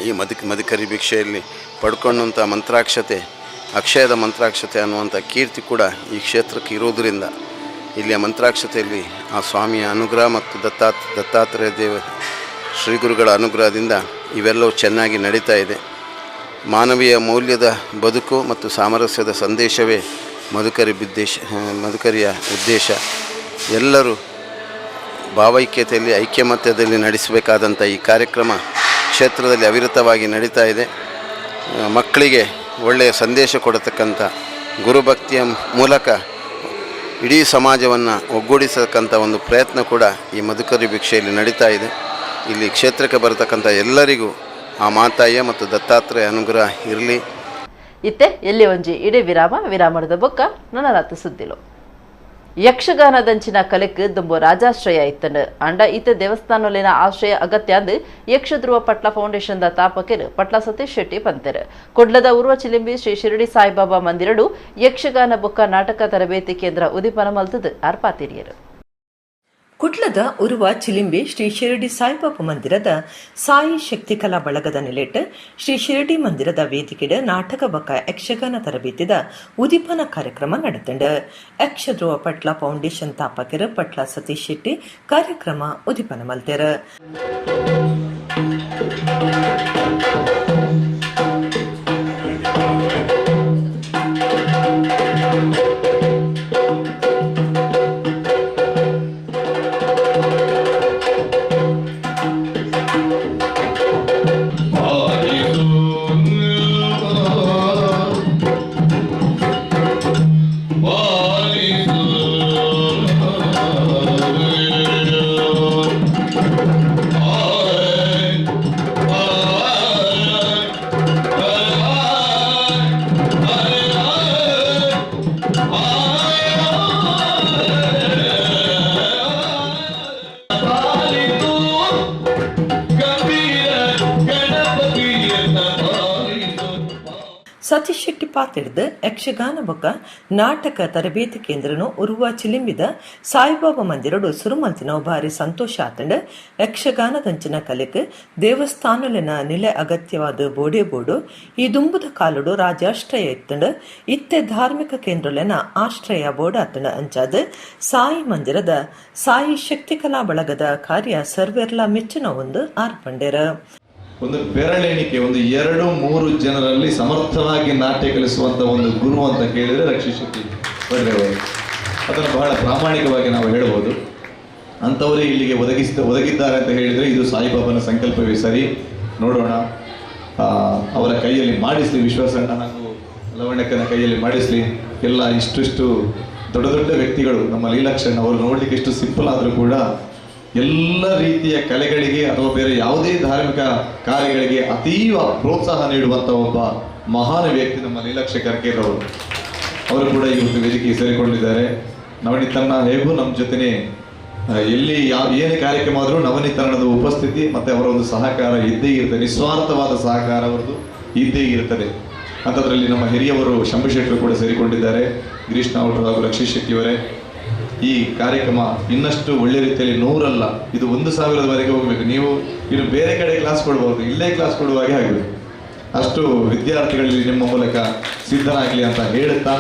ಈ ಮದಕರಿ ಭಿಕ್ಷೆಯಲ್ಲಿ ಪಡ್ಕೊಂಡಂಥ ಮಂತ್ರಾಕ್ಷತೆ, ಅಕ್ಷಯದ ಮಂತ್ರಾಕ್ಷತೆ ಅನ್ನುವಂಥ ಕೀರ್ತಿ ಕೂಡ ಈ ಕ್ಷೇತ್ರಕ್ಕೆ ಇರುವುದರಿಂದ ಇಲ್ಲಿಯ ಮಂತ್ರಾಕ್ಷತೆಯಲ್ಲಿ ಆ ಸ್ವಾಮಿಯ ಅನುಗ್ರಹ ಮತ್ತು ದತ್ತಾತ್ರೇಯ ದೇವ ಶ್ರೀ ಗುರುಗಳ ಅನುಗ್ರಹದಿಂದ ಇವೆಲ್ಲವೂ ಚೆನ್ನಾಗಿ ನಡೀತಾ ಇದೆ. ಮಾನವೀಯ ಮೌಲ್ಯದ ಬದುಕು ಮತ್ತು ಸಾಮರಸ್ಯದ ಸಂದೇಶವೇ ಮಧುಕರಿಯ ಉದ್ದೇಶ. ಎಲ್ಲರೂ ಭಾವೈಕ್ಯತೆಯಲ್ಲಿ, ಐಕ್ಯಮತ್ಯದಲ್ಲಿ ನಡೆಸಬೇಕಾದಂಥ ಈ ಕಾರ್ಯಕ್ರಮ ಕ್ಷೇತ್ರದಲ್ಲಿ ಅವಿರತವಾಗಿ ನಡೀತಾ ಇದೆ. ಮಕ್ಕಳಿಗೆ ಒಳ್ಳೆಯ ಸಂದೇಶ ಕೊಡತಕ್ಕಂಥ ಗುರುಭಕ್ತಿಯ ಮೂಲಕ ಇಡೀ ಸಮಾಜವನ್ನು ಒಗ್ಗೂಡಿಸತಕ್ಕಂಥ ಒಂದು ಪ್ರಯತ್ನ ಕೂಡ ಈ ಮಧುಕರಿ ಭಿಕ್ಷೆಯಲ್ಲಿ ನಡೀತಾ ಇದೆ. ಇಲ್ಲಿ ಕ್ಷೇತ್ರಕ್ಕೆ ಬರತಕ್ಕಂಥ ಎಲ್ಲರಿಗೂ ಆ ಮಾತಾಯಿಯ ಮತ್ತು ದತ್ತಾತ್ರೇಯ ಅನುಗ್ರಹ ಇರಲಿ. ಇತ್ತೆ ಎಲ್ಲಿ ಒಂಜಿ ಇಡೀ ವಿರಾಮ. ವಿರಾಮದ ಬೊಕ್ಕ ನನರಾತ ಸುದ್ದಿಲು. ಯಕ್ಷಗಾನದಂಚಿನ ಕಲೆಕ್ ದುಂಬು ರಾಜಾಶ್ರಯ ಇತ್ತಂಡ್. ಅಂಡ ಇತ್ತೆ ದೇವಸ್ಥಾನೊಲೆನ ಆಶ್ರಯ ಅಗತ್ಯ ಅಂದ್ ಯಕ್ಷಧ್ರುವ ಪಟ್ಲ ಫೌಂಡೇಶನ್ ದ ತಾಪಕೆರ್ ಪಟ್ಲ ಸತೀಶ್ ಶೆಟ್ಟಿ ಪಂತೆರ್. ಕುಡ್ಲದ ಉರ್ವ ಚಿಲಿಂಬಿ ಶ್ರೀ ಶಿರಡಿ ಸಾಯಿಬಾಬಾ ಮಂದಿರಡು ಯಕ್ಷಗಾನ ಬೊಕ್ಕ ನಾಟಕ ತರಬೇತಿ ಕೇಂದ್ರ ಉದಿಪನ ಮಲ್ತುದು ಆರ್ ಪಾತೆರಿಯೆರ್. ಕುಡ್ಲದ ಉರುವ ಚಿಲಿಂಬಿ ಶ್ರೀ ಶಿರಡಿ ಸಾಯಿಬಾಬಾ ಮಂದಿರದ ಸಾಯಿ ಶಕ್ತಿ ಕಲಾ ಬಳಗದ ನಿಲೆಟ್ ಶ್ರೀ ಶಿರಡಿ ಮಂದಿರದ ವೇದಿಕೆಡ್ ನಾಟಕ ಬೊಕ್ಕ ಯಕ್ಷಗಾನ ತರಬೇತಿದ ಉದಿಪನ ಕಾರ್ಯಕ್ರಮ ನಡೆತಂಡ್. ಯಕ್ಷಧ್ರುವ ಪಟ್ಲ ಫೌಂಡೇಶನ್ ತಾಪಕೆರ್ ಪಟ್ಲ ಸತೀಶ್ ಶೆಟ್ಟಿ ಕಾರ್ಯಕ್ರಮ ಉದಿಪನ ಮಲ್ತೆರ್. ಸತೀಶ್ ಶೆಟ್ಟಿ ಪಾತೆರ್ದ್, ಯಕ್ಷಗಾನ ಬೊಕ್ಕ ನಾಟಕ ತರಬೇತಿ ಕೇಂದ್ರನು ಉರುವ ಚಿಲಿಂಬಿದ ಸಾಯಿಬಾಬಾ ಮಂದಿರಡು ಸುರು ಮಲ್ತಿನವು ಭಾರಿ ಸಂತೋಷ ಆತಂಡ್. ಯಕ್ಷಗಾನದಂಚಿನ ಕಲೆಕ್ ದೇವಸ್ಥಾನಲೆನ ನಿಲೆ ಅಗತ್ಯವಾದ ಬೋಡೇ ಬೋಡು. ಈ ದುಂಬುದ ಕಾಲುಡು ರಾಜಾಶ್ರಯ ಇತ್ತಂಡ್. ಇತ್ತೆ ಧಾರ್ಮಿಕ ಕೇಂದ್ರಲೆನ ಆಶ್ರಯ ಬೋಡಾತಂಡ್. ಅಂಚಾದ್ ಸಾಯಿ ಮಂದಿರದ ಸಾಯಿ ಶಕ್ತಿ ಕಲಾ ಬಳಗದ ಕಾರ್ಯ ಸರ್ವೆರ್ಲಾ ಮೆಚ್ಚುನ ಒಂದು ಆರ್ ಪಂಡೆರ್. ಒಂದು ಬೆರಳೆಣಿಕೆ, ಒಂದು ಎರಡು ಮೂರು ಜನರಲ್ಲಿ ಸಮರ್ಥವಾಗಿ ನಾಟ್ಯ ಕಲಿಸುವಂತ ಒಂದು ಗುರು ಅಂತ ಕೇಳಿದರೆ ರಕ್ಷಿತ್ ಶೆಟ್ಟಿ ಅವರು. ಅದನ್ನು ಬಹಳ ಪ್ರಾಮಾಣಿಕವಾಗಿ ನಾವು ಹೇಳ್ಬೋದು. ಅಂಥವರೇ ಇಲ್ಲಿಗೆ ಒದಗಿದ್ದಾರೆ ಅಂತ ಹೇಳಿದರೆ ಇದು ಸಾಯಿಬಾಬನ ಸಂಕಲ್ಪವೇ ಸರಿ. ನೋಡೋಣ, ಅವರ ಕೈಯಲ್ಲಿ ಮಾಡಿಸಲಿ, ವಿಶ್ವಾಸಣ್ಣ ಹಾಗೂ ಲವಣಕ್ಕನ ಕೈಯಲ್ಲಿ ಮಾಡಿಸಲಿ. ಎಲ್ಲ ಇಷ್ಟಿಷ್ಟು ದೊಡ್ಡ ದೊಡ್ಡ ವ್ಯಕ್ತಿಗಳು, ನಮ್ಮ ಲೀಲಾಕ್ಷಣ್ಣ ಅವರು ನೋಡಲಿಕ್ಕೆ ಎಷ್ಟು ಸಿಂಪಲ್ ಆದರೂ ಕೂಡ ಎಲ್ಲ ರೀತಿಯ ಕಲೆಗಳಿಗೆ ಅಥವಾ ಬೇರೆ ಯಾವುದೇ ಧಾರ್ಮಿಕ ಕಾರ್ಯಗಳಿಗೆ ಅತೀವ ಪ್ರೋತ್ಸಾಹ ನೀಡುವಂಥ ಒಬ್ಬ ಮಹಾನ್ ವ್ಯಕ್ತಿ ನಮ್ಮ ಲೀಲಾಕ್ಷ ಕರ್ಕೇರವರು. ಅವರು ಕೂಡ ಇವತ್ತು ವೇದಿಕೆಗೆ ಸೇರಿಕೊಂಡಿದ್ದಾರೆ. ನವನೀತಣ್ಣ ಹೇಗೂ ನಮ್ಮ ಜೊತೆನೇ ಎಲ್ಲಿ ಯಾವ ಏನೇ ಕಾರ್ಯಕ್ರಮ ಆದರೂ ನವನೀತಣ್ಣದ ಉಪಸ್ಥಿತಿ ಮತ್ತು ಅವರ ಒಂದು ಸಹಕಾರ ಇದ್ದೇ ಇರ್ತದೆ. ನಿಸ್ವಾರ್ಥವಾದ ಸಹಕಾರ ಅವರದ್ದು ಇದ್ದೇ ಇರ್ತದೆ. ಅಂಥದ್ರಲ್ಲಿ ನಮ್ಮ ಹಿರಿಯವರು ಶಂಭು ಶೆಟ್ಟರು ಕೂಡ ಸೇರಿಕೊಂಡಿದ್ದಾರೆ. ಗಿರೀಶ್ ನಾವಟ್ರು ಹಾಗೂ ರಕ್ಷಿತ್ ಶೆಟ್ಟಿಯವರೇ, ಈ ಕಾರ್ಯಕ್ರಮ ಇನ್ನಷ್ಟು ಒಳ್ಳೆ ರೀತಿಯಲ್ಲಿ 100 ಅಲ್ಲ, ಇದು 1000ದವರೆಗೆ ಹೋಗಬೇಕು. ನೀವು ಇನ್ನು ಬೇರೆ ಕಡೆ ಕ್ಲಾಸ್ ಕೊಡ್ಬೋದು, ಇಲ್ಲೇ ಕ್ಲಾಸ್ ಕೊಡುವ ಹಾಗೆ ಆಗಬೇಕು. ಅಷ್ಟು ವಿದ್ಯಾರ್ಥಿಗಳಲ್ಲಿ ನಿಮ್ಮ ಮೂಲಕ ಸಿದ್ಧರಾಗಲಿ ಅಂತ ಹೇಳುತ್ತಾ.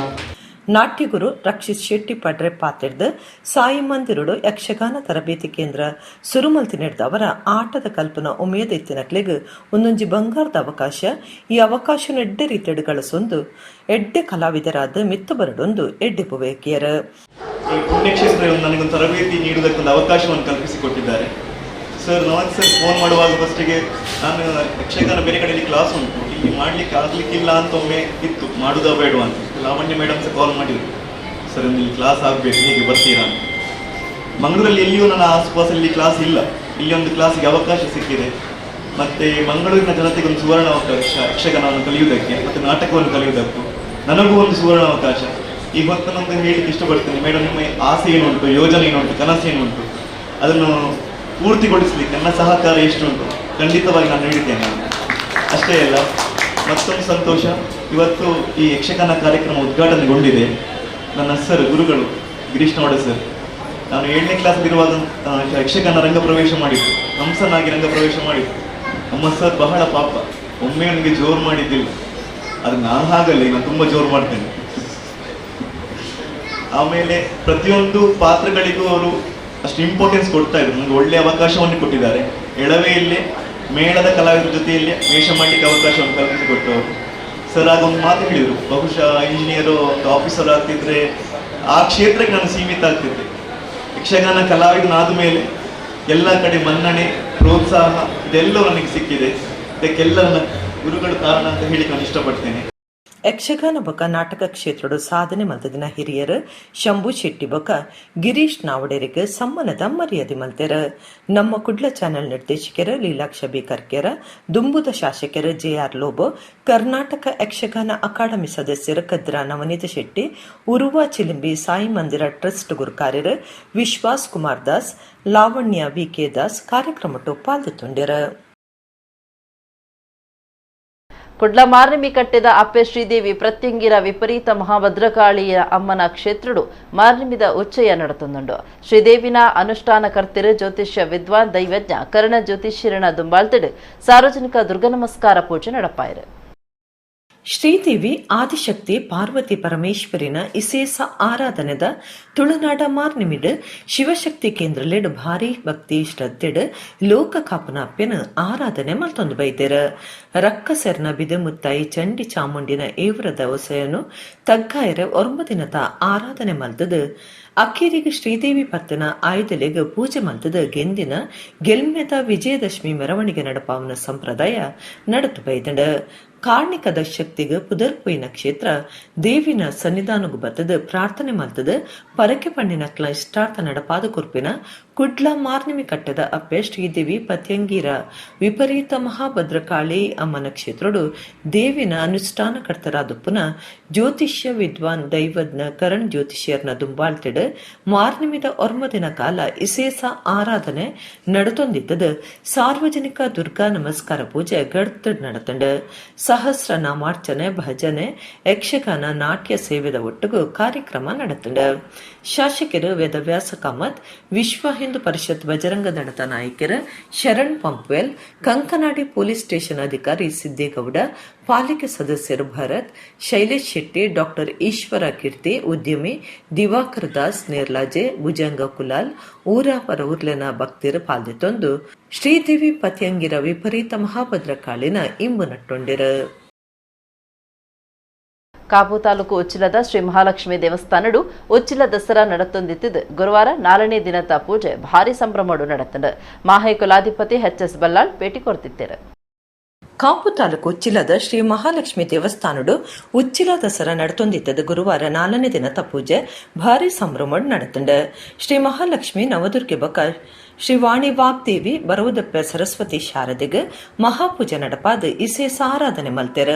ನಾಟ್ಯಗುರು ರಕ್ಷಿತ್ ಶೆಟ್ಟಿ ಪಡ್ರೆ ಪಾತೆರ್ದ್, ಸಾಯಿ ಮಂದಿರಡು ಯಕ್ಷಗಾನ ತರಬೇತಿ ಕೇಂದ್ರ ಸುರುಮಲ್ತಿ ಅವರ ಆಟದ ಕಲ್ಪನಾ ಉಮೇದ ಇತ್ತಿನಕ್ಲೆಗ್ ಒಂದೊಂಜಿ ಬಂಗಾರದ ಅವಕಾಶ. ಈ ಅವಕಾಶನ ಎಡ್ಡೆ ರೀತಿಯಡ್ ಗಳಸೊಂದು ಎಡ್ಡೆ ಕಲಾವಿದರಾದ ಮಿತ್ತ ಬರಡೊಂದು ಎಡ್ಡೆ ಪುವೇಕಿಯರ್. ಈ ಪುಣ್ಯಕ್ಷೇತ್ರ ನನಗೊಂದು ತರಬೇತಿ ನೀಡುವುದಕ್ಕೊಂದು ಅವಕಾಶವನ್ನು ಕಲ್ಪಿಸಿಕೊಟ್ಟಿದ್ದಾರೆ ಸರ್. ನವನ್ ಸರ್ ಫೋನ್ ಮಾಡುವಾಗ ಫಸ್ಟಿಗೆ ನಾನು ಯಕ್ಷಗಾನ ಬೇರೆ ಕಡೆಯಲ್ಲಿ ಕ್ಲಾಸ್ ಉಂಟು, ಇಲ್ಲಿ ಮಾಡಲಿಕ್ಕೆ ಆಗ್ಲಿಕ್ಕಿಲ್ಲ ಅಂತ ಒಮ್ಮೆ ಇತ್ತು, ಮಾಡುವುದಾ ಬೇಡವಾ ಅಂತ. ಲಾವಣ್ಯ ಮೇಡಮ್ ಸಹ ಕಾಲ್ ಮಾಡಿದ್ರು, ಸರ್ ಇಲ್ಲಿ ಕ್ಲಾಸ್ ಆಗಬೇಕು, ಹೇಗೆ ಬರ್ತೀರಾ ಅಂತ. ಮಂಗಳೂರಲ್ಲಿ ಎಲ್ಲಿಯೂ ನನ್ನ ಆಸುಪಾಸಲ್ಲಿ ಕ್ಲಾಸ್ ಇಲ್ಲ. ಇಲ್ಲಿ ಒಂದು ಕ್ಲಾಸಿಗೆ ಅವಕಾಶ ಸಿಕ್ಕಿದೆ. ಮತ್ತು ಮಂಗಳೂರಿನ ಜನತೆಗೆ ಒಂದು ಸುವರ್ಣ ಅವಕಾಶ, ಯಕ್ಷಗಾನವನ್ನು ಕಲಿಯುವುದಕ್ಕೆ ಮತ್ತು ನಾಟಕವನ್ನು ಕಲಿಯುವುದಕ್ಕೂ ನನಗೂ ಒಂದು ಸುವರ್ಣ ಅವಕಾಶ. ಈ ಹೊತ್ತು ನಾನು ಹೇಳಲಿಕ್ಕೆ ಇಷ್ಟಪಡ್ತೇನೆ, ಮೇಡಮ್, ನಿಮ್ಮ ಆಸೆ ಏನುಂಟು, ಯೋಜನೆ ಏನುಂಟು, ಕನಸು ಏನುಂಟು, ಅದನ್ನು ಪೂರ್ತಿಗೊಳಿಸಲಿಕ್ಕೆ ನನ್ನ ಸಹಕಾರ ಎಷ್ಟುಂಟು ಖಂಡಿತವಾಗಿ ನಾನು ನೀಡಿದ್ದೇನೆ. ಅಷ್ಟೇ ಅಲ್ಲ, ಮತ್ತೊಂದು ಸಂತೋಷ, ಇವತ್ತು ಈ ಯಕ್ಷಗಾನ ಕಾರ್ಯಕ್ರಮ ಉದ್ಘಾಟನೆಗೊಂಡಿದೆ. ನನ್ನ ಸರ್, ಗುರುಗಳು ಗಿರೀಶ್ ನಾವಡ ಸರ್. ನಾನು 7ನೇ ಕ್ಲಾಸಲ್ಲಿರುವಾಗ ಯಕ್ಷಗಾನ ರಂಗ ಪ್ರವೇಶ ಮಾಡಿದ್ದು, ಕಂಸನಾಗಿ ರಂಗ ಪ್ರವೇಶ ಮಾಡಿದ್ದು. ನಮ್ಮ ಸರ್ ಬಹಳ ಪಾಪ, ಒಮ್ಮೆ ನನಗೆ ಜೋರು ಮಾಡಿದ್ದಿಲ್ಲ. ಅದು ನಾನು ಹಾಗಲ್ಲ, ನಾನು ತುಂಬ ಜೋರು ಮಾಡ್ತೇನೆ. ಆಮೇಲೆ ಪ್ರತಿಯೊಂದು ಪಾತ್ರಗಳಿಗೂ ಅವರು ಅಷ್ಟು ಇಂಪಾರ್ಟೆನ್ಸ್ ಕೊಡ್ತಾ ಇದ್ರು. ನನಗೆ ಒಳ್ಳೆಯ ಅವಕಾಶವನ್ನು ಕೊಟ್ಟಿದ್ದಾರೆ. ಎಳವೆಯಲ್ಲೇ ಮೇಳದ ಕಲಾವಿದರ ಜೊತೆಯಲ್ಲಿ ವೇಷ ಮಾಡಲಿಕ್ಕೆ ಅವಕಾಶವನ್ನು ಕಲ್ಪಿಸಿಕೊಟ್ಟವರು ಸರ್. ಆಗ ಒಂದು ಮಾತು ಹೇಳಿದರು, ಬಹುಶಃ ಇಂಜಿನಿಯರು, ಒಂದು ಆಫೀಸರ್ ಆಗ್ತಿದ್ರೆ ಆ ಕ್ಷೇತ್ರಕ್ಕೆ ನಾನು ಸೀಮಿತ ಆಗ್ತಿದ್ದೆ. ಯಕ್ಷಗಾನ ಕಲಾವಿದನಾದ ಮೇಲೆ ಎಲ್ಲ ಕಡೆ ಮನ್ನಣೆ, ಪ್ರೋತ್ಸಾಹ ಇದೆಲ್ಲವೂ ನನಗೆ ಸಿಕ್ಕಿದೆ. ಇದಕ್ಕೆಲ್ಲ ನನ್ನ ಗುರುಗಳು ಕಾರಣ ಅಂತ ಹೇಳಿ ನಾನು ಇಷ್ಟಪಡ್ತೇನೆ. Yakshagana ಬೊಕ ನಾಟಕ ಕ್ಷೇತ್ರಡು ಸಾಧನೆ ಮಲ್ತದಿನ ಹಿರಿಯರು ಶಂಭು ಶೆಟ್ಟಿ ಬೊಕ ಗಿರೀಶ್ ನಾವಡೇರಿಗೆ ಸಮ್ಮಾನದ ಮರ್ಯಾದೆ ಮಲ್ತೆರ್. ನಮ್ಮ ಕುಡ್ಲ ಚಾನೆಲ್ ನಿರ್ದೇಶಕರು ಲೀಲಾಕ್ಷ ಬಿ ಕರ್ಕೆರ, ದುಂಬುದ ಶಾಸಕರು ಜೆಆರ್ ಲೋಬೋ, ಕರ್ನಾಟಕ ಯಕ್ಷಗಾನ ಅಕಾಡೆಮಿ ಸದಸ್ಯರು ಕದ್ರಾ ನವನೀತ ಶೆಟ್ಟಿ, ಉರುವ ಚಿಲಿಂಬಿ ಸಾಯಿ ಮಂದಿರ ಟ್ರಸ್ಟ್ ಗುರುಕಾರ್ಯರು ವಿಶ್ವಾಸ್ ಕುಮಾರ್ ದಾಸ್, ಲಾವಣ್ಯ ವಿಕೆ ದಾಸ್ ಕಾರ್ಯಕ್ರಮಟ್ಟು ಪಾಲ್ದೆತ್ತೊಂಡೆರ್. ಕುಡ್ಲ ಮಾರ್ನಿಮಿ ಕಟ್ಟೆದ ಅಪ್ಪೆ ಶ್ರೀದೇವಿ ಪ್ರತ್ಯಂಗಿರ ವಿಪರೀತ ಮಹಾಭದ್ರಕಾಳಿಯ ಅಮ್ಮನ ಕ್ಷೇತ್ರಡು ಮಾರ್ನಿಮಿದ ಉಚ್ಚಯ ನಡತೊಂದುಂಡು. ಶ್ರೀದೇವಿನ ಅನುಷ್ಠಾನಕರ್ತಿರು ಜ್ಯೋತಿಷ್ಯ ವಿದ್ವಾನ್ ದೈವಜ್ಞ ಕರ್ಣ ಜ್ಯೋತಿಷ್ಯರಣ ದುಂಬಾಳ್ತಿಡು ಸಾರ್ವಜನಿಕ ದುರ್ಗ ನಮಸ್ಕಾರ ಪೂಜೆ ನಡಪಾಯರು. ಶ್ರೀದೇವಿ ಆದಿಶಕ್ತಿ ಪಾರ್ವತಿ ಪರಮೇಶ್ವರಿನ ಇಸೇಸ ಆರಾಧನೆದ ತುಳುನಾಡ ಮಾರ್ನಿಮಿಡ್ ಶಿವಶಕ್ತಿ ಕೇಂದ್ರಲೆಡ್ ಭಾರಿ ಭಕ್ತಿ ಶ್ರದ್ಧೆಡ್ ಲೋಕ ಕಾಪುನ ಅಪ್ಪೆನ ಆರಾಧನೆ ಮಲ್ತೊಂದು ಬೈದೆರ್. ರಕ್ಕಸೆರ್ನ ಬಿದೆಮುತ್ತಾಯಿ ಚಂಡಿ ಚಾಮುಂಡಿನ ಏವ್ರದ ಒಸೆಯನ್ನು ತಗ್ಗಾಯರ 9 ದಿನದ ಆರಾಧನೆ ಮಲ್ತದು ಅಕ್ಕೇರಿಗೆ ಶ್ರೀದೇವಿ ಪತ್ತನ ಆಯುಧಲೆಗ್ ಪೂಜೆ ಮಲ್ತದ ಗೆಂದಿನ ಗೆಲ್ಮೆದ ವಿಜಯದಶಮಿ ಮೆರವಣಿಗೆ ನಡಪಾವನ ಸಂಪ್ರದಾಯ ನಡತು ಬೈದಂಡ. ಕಾರ್ಣಿಕದ ಶಕ್ತಿಗೆ ಪುದರ್ಪೊಯ್ನ ಕ್ಷೇತ್ರ ದೇವಿನ ಸನ್ನಿಧಾನಗು ಬತ್ತದ ಪ್ರಾರ್ಥನೆ ಮಲ್ತದ ಪರಕೆ ಪಣ್ಣಿನ ಇಷ್ಟಾರ್ಥ ನಡಪಾದ ಕುರ್ಪಿನ ಕುಡ್ಲ ಮಾರ್ನಿಮಿ ಕಟ್ಟದ ಅಪ್ಪೆ ಶ್ರೀದೇವಿ ಪತ್ಯಂಗೀರ ವಿಪರೀತ ಮಹಾಭದ್ರಕಾಳಿ ಅಮ್ಮನ ಕ್ಷೇತ್ರಡು ದೇವಿನ ಅನುಷ್ಠಾನಕರ್ತರಾದಪ್ಪನ ಜ್ಯೋತಿಷ್ಯ ವಿದ್ವಾನ್ ದೈವಜ್ಞ ಕರಣ್ ಜ್ಯೋತಿಷ್ಯರ್ನ ದುಂಬಾಳ್ತಿಡ್ ಮಾರ್ನಿಮಿದ 9 ದಿನ ಕಾಲ ಇಸೇಸ ಆರಾಧನೆ ನಡತೊಂದಿದ್ದದು ಸಾರ್ವಜನಿಕ ದುರ್ಗಾ ನಮಸ್ಕಾರ ಪೂಜೆ ಗಡ್ತಡ್ ನಡತಂಡು. ಸಹಸ್ರ ನಾಮಾರ್ಚನೆ, ಭಜನೆ, ಯಕ್ಷಗಾನ, ನಾಟ್ಯ ಸೇವೆದ ಒಟ್ಟುಗು ಕಾರ್ಯಕ್ರಮ ನಡತಂಡು. ಶಾಸಕರು ವೇದವ್ಯಾಸ ಕಾಮತ್, ವಿಶ್ವ ಹಿಂದೂ ಪರಿಷತ್ ಬಜರಂಗ ದಳದ ನಾಯಕರು ಶರಣ್ ಪಂಪ್ವೆಲ್, ಕಂಕನಾಡಿ ಪೊಲೀಸ್ ಸ್ಟೇಷನ್ ಅಧಿಕಾರಿ ಸಿದ್ದೇಗೌಡ, ಪಾಲಿಕೆ ಸದಸ್ಯರು ಭರತ್, ಶೈಲೇಶ್ ಶೆಟ್ಟಿ, ಡಾಕ್ಟರ್ ಈಶ್ವರ ಕೀರ್ತಿ, ಉದ್ಯಮಿ ದಿವಾಕರ್ ದಾಸ್ ನೇರ್ಲಾಜೆ, ಭುಜಂಗ ಕುಲಾಲ್, ಊರ ಪರ ಊರ್ಲೆನ ಭಕ್ತಿರು ಪಾಲ್ದೆತ್ತೊಂದು ಶ್ರೀದೇವಿ ಪತ್ಯಂಗಿರ ವಿಪರೀತ ಮಹಾಭದ್ರಕಾಳಿನ ಇಂಬು ನಟ್ಟೊಂಡಿರು. ಕಾಪು ತಾಲೂಕು ಉಚ್ಚಿಲದ ಶ್ರೀ ಮಹಾಲಕ್ಷ್ಮಿ ದೇವಸ್ಥಾನಡು ಉಚ್ಚಿಲ ದಸರಾ ನಡತೊಂದಿತ್ತಿದ್ದು ಗುರುವಾರ 4ನೇ ದಿನದ ಪೂಜೆ ಭಾರಿ ಸಂಭ್ರಮಡು ನಡತಂಡು. ಮಾಹೆ ಕುಲಾಧಿಪತಿ ಎಚ್ ಎಸ್ ಬಲ್ಲಾಳ್ ಭೇಟಿ ಕೊರ್ತಿದ್ದಾರೆ. ಕಾಪು ತಾಲೂಕು ಉಚ್ಚಿಲದ ಶ್ರೀ ಮಹಾಲಕ್ಷ್ಮಿ ದೇವಸ್ಥಾನಡು ಉಚ್ಚಿಲ ದಸರಾ ನಡತೊಂದಿತ್ತದ ಗುರುವಾರ 4ನೇ ದಿನದ ಪೂಜೆ ಭಾರಿ ಸಂಭ್ರಮ ನಡತಂಡು. ಶ್ರೀ ಮಹಾಲಕ್ಷ್ಮಿ ನವದುರ್ಗೆ ಬಕ ಶ್ರೀ ವಾಣಿ ವಾಗ್ದೇವಿ ಬರವುದಪ್ಪ ಸರಸ್ವತಿ ಶಾರದೆಗ್ ಮಹಾಪೂಜೆ ನಡಪಾದ ಇಸೇಸ ಆರಾಧನೆ ಮಲ್ತೆರ್.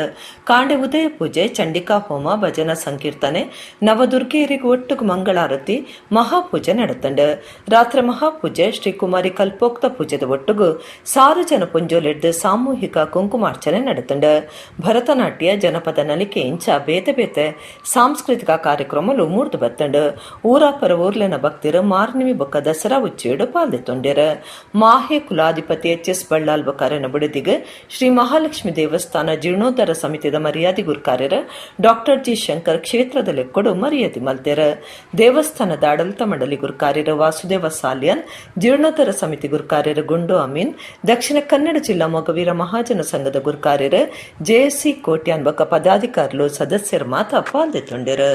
ಕಾಂಡೆ ಉದಯ ಪೂಜೆ, ಚಂಡಿಕಾ ಹೋಮ, ಭಜನಾ ಸಂಕೀರ್ತನೆ, ನವದುರ್ಗೆಯರಿಗೆ ಒಟ್ಟುಗು ಮಂಗಳಾರತಿ, ಮಹಾಪೂಜೆ ನಡತಂಡು. ರಾತ್ರಿ ಮಹಾಪೂಜೆ, ಶ್ರೀ ಕುಮಾರಿ ಕಲ್ಪೋಕ್ತ ಪೂಜೆದ ಒಟ್ಟುಗು 100 ಜನ ಪುಂಜೋಲೆಡ್ದು ಸಾಮೂಹಿಕ ಕುಂಕುಮಾರ್ಚನೆ ನಡತಂಡು. ಭರತನಾಟ್ಯ, ಜನಪದ ನಲಿಕೆ ಇಂಚ ಬೇತೆ ಬೇತೆ ಸಾಂಸ್ಕೃತಿಕ ಕಾರ್ಯಕ್ರಮಲು ಮೂರ್ದು ಬತ್ತಂಡು. ಊರಾಪರ ಊರ್ಲೆನ ಭಕ್ತಿರು ಮಾರ್ನಿಮಿ ಬೊಕ್ಕ ದಸರಾ ಉಚ್ಚೇಡು ಪಾಲ್ದೆತ್ತೊಂಡೆರ್. ಮಾಹೆ ಕುಲಾಧಿಪತಿ ಎಚ್ ಎಸ್ ಬಳ್ಳಾಲ್ ಬಕಾರನ ಬುಡದಿಗ್ ಶ್ರೀ ಮಹಾಲಕ್ಷ್ಮಿ ದೇವಸ್ಥಾನ ಜೀರ್ಣೋದ್ಧಾರ ಸಮಿತಿದ ಮರ್ಯಾದೆ ಗುರುಕಾರ್ಯರ ಡಾಕ್ಟರ್ ಜಿ ಶಂಕರ್ ಕ್ಷೇತ್ರದ ಲೆಕ್ಕೊಡು ಮರ್ಯಾದೆ ಮಲ್ತೆರ್. ದೇವಸ್ಥಾನದ ಆಡಳಿತ ಮಂಡಳಿ ಗುರುಕಾರ್ಯರ ವಾಸುದೇವ ಸಾಲಿಯನ್, ಜೀರ್ಣೋದ್ಧಾರ ಸಮಿತಿ ಗುರುಕಾರ್ಯರ ಗುಂಡು ಅಮೀನ್, ದಕ್ಷಿಣ ಕನ್ನಡ ಜಿಲ್ಲಾ ಮೊಗವೀರ ಮಹಾಜನ ಸಂಘದ ಗುರುಕಾರ್ಯರ ಜೆಎಸ್ಸಿ ಕೋಟ್ಯಾನ್ ಬೊಕ್ಕ ಪದಾಧಿಕಾರಿಲು ಸದಸ್ಯರು ಮಾತ ಪಾಲ್ದೆತ್ತೊಂಡೆರ್.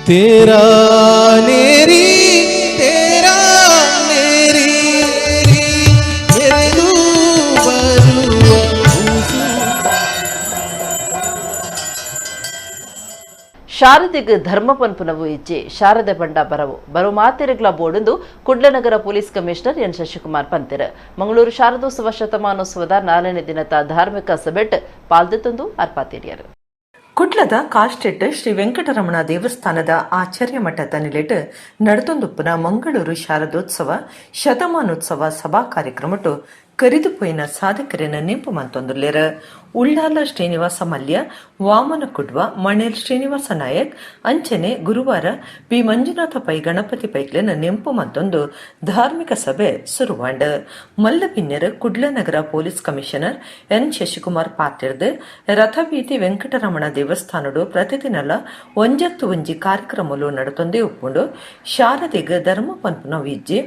तेरा नेरी तेरा नेरी मेरे बरुआ ಶಾರದೆಗ್ ಧರ್ಮ ಪನ್ಪುನವು ಇಜ್ಜೆ, ಶಾರದೆ ಬಂಡ ಬರವು ಬರು ಮಾತೆರೆಗ್ಲ ಬೋಡುಂದು ಕುಡ್ಲನಗರ police commissioner N Shashikumar ಪಂತೆರ್. ಮಂಗಳೂರು ಶಾರದೋತ್ಸವ ಶತಮಾನೋತ್ಸವದ 4ನೇ ದಿನದ ಧಾರ್ಮಿಕ ಸಭೆಟ್ ಪಾಲ್ದೆತ್ತೊಂದು ಅರ್ಪಾತೇರಿಯರು. ಕುಡ್ಲದ ಕಾಸ್ಟೆಟ್ ಶ್ರೀ ವೆಂಕಟರಮಣ ದೇವಸ್ಥಾನದ ಆಚಾರ್ಯ ಮಠದ ನಿಲೆಟ್ ನಡತೊಂದುಪ್ಪುನ ಮಂಗಳೂರು ಶಾರದೋತ್ಸವ ಶತಮಾನೋತ್ಸವ ಸಭಾ ಕಾರ್ಯಕ್ರಮಟು ಕರಿದು ಪೋಯಿನ ಸಾಧಕರೆನ ನೆಂಪು ಮಂತೊಂದುಲ್ಲೆರ್. ಉಳ್ಳಾಲ ಶ್ರೀನಿವಾಸ ಮಲ್ಯ, ವಾಮನ ಕುಡ್ವ, ಮಣೇಲ್ ಶ್ರೀನಿವಾಸ ನಾಯಕ್ ಅಂಚನೆ ಗುರುವಾರ ಪಿ ಮಂಜುನಾಥ ಪೈ ಗಣಪತಿ ಪೈಕ್ಲೆನ ನೆಂಪು ಮಂತೊಂದು ಧಾರ್ಮಿಕ ಸಭೆ ಸುರುವಾಂಡ್. ಮಲ್ಲಬಿನ್ಯರ್ ಕುಡ್ಲ ನಗರ police commissioner N Shashikumar ಪಾತೆರ್ದ್ ರಥಬೀದಿ ವೆಂಕಟರಮಣ ದೇವಸ್ಥಾನಡು ಪ್ರತಿದಿನಲ ಒಂಜತ್ತು ಒಂಜಿ ಕಾರ್ಯಕ್ರಮಲು ನಡತೊಂದೇ ಉಪ್ಪುಂಡು. ಶಾರದೆಗ್ ಧರ್ಮ ಪನ್ಪುನ ಇಜ್ಜಿ,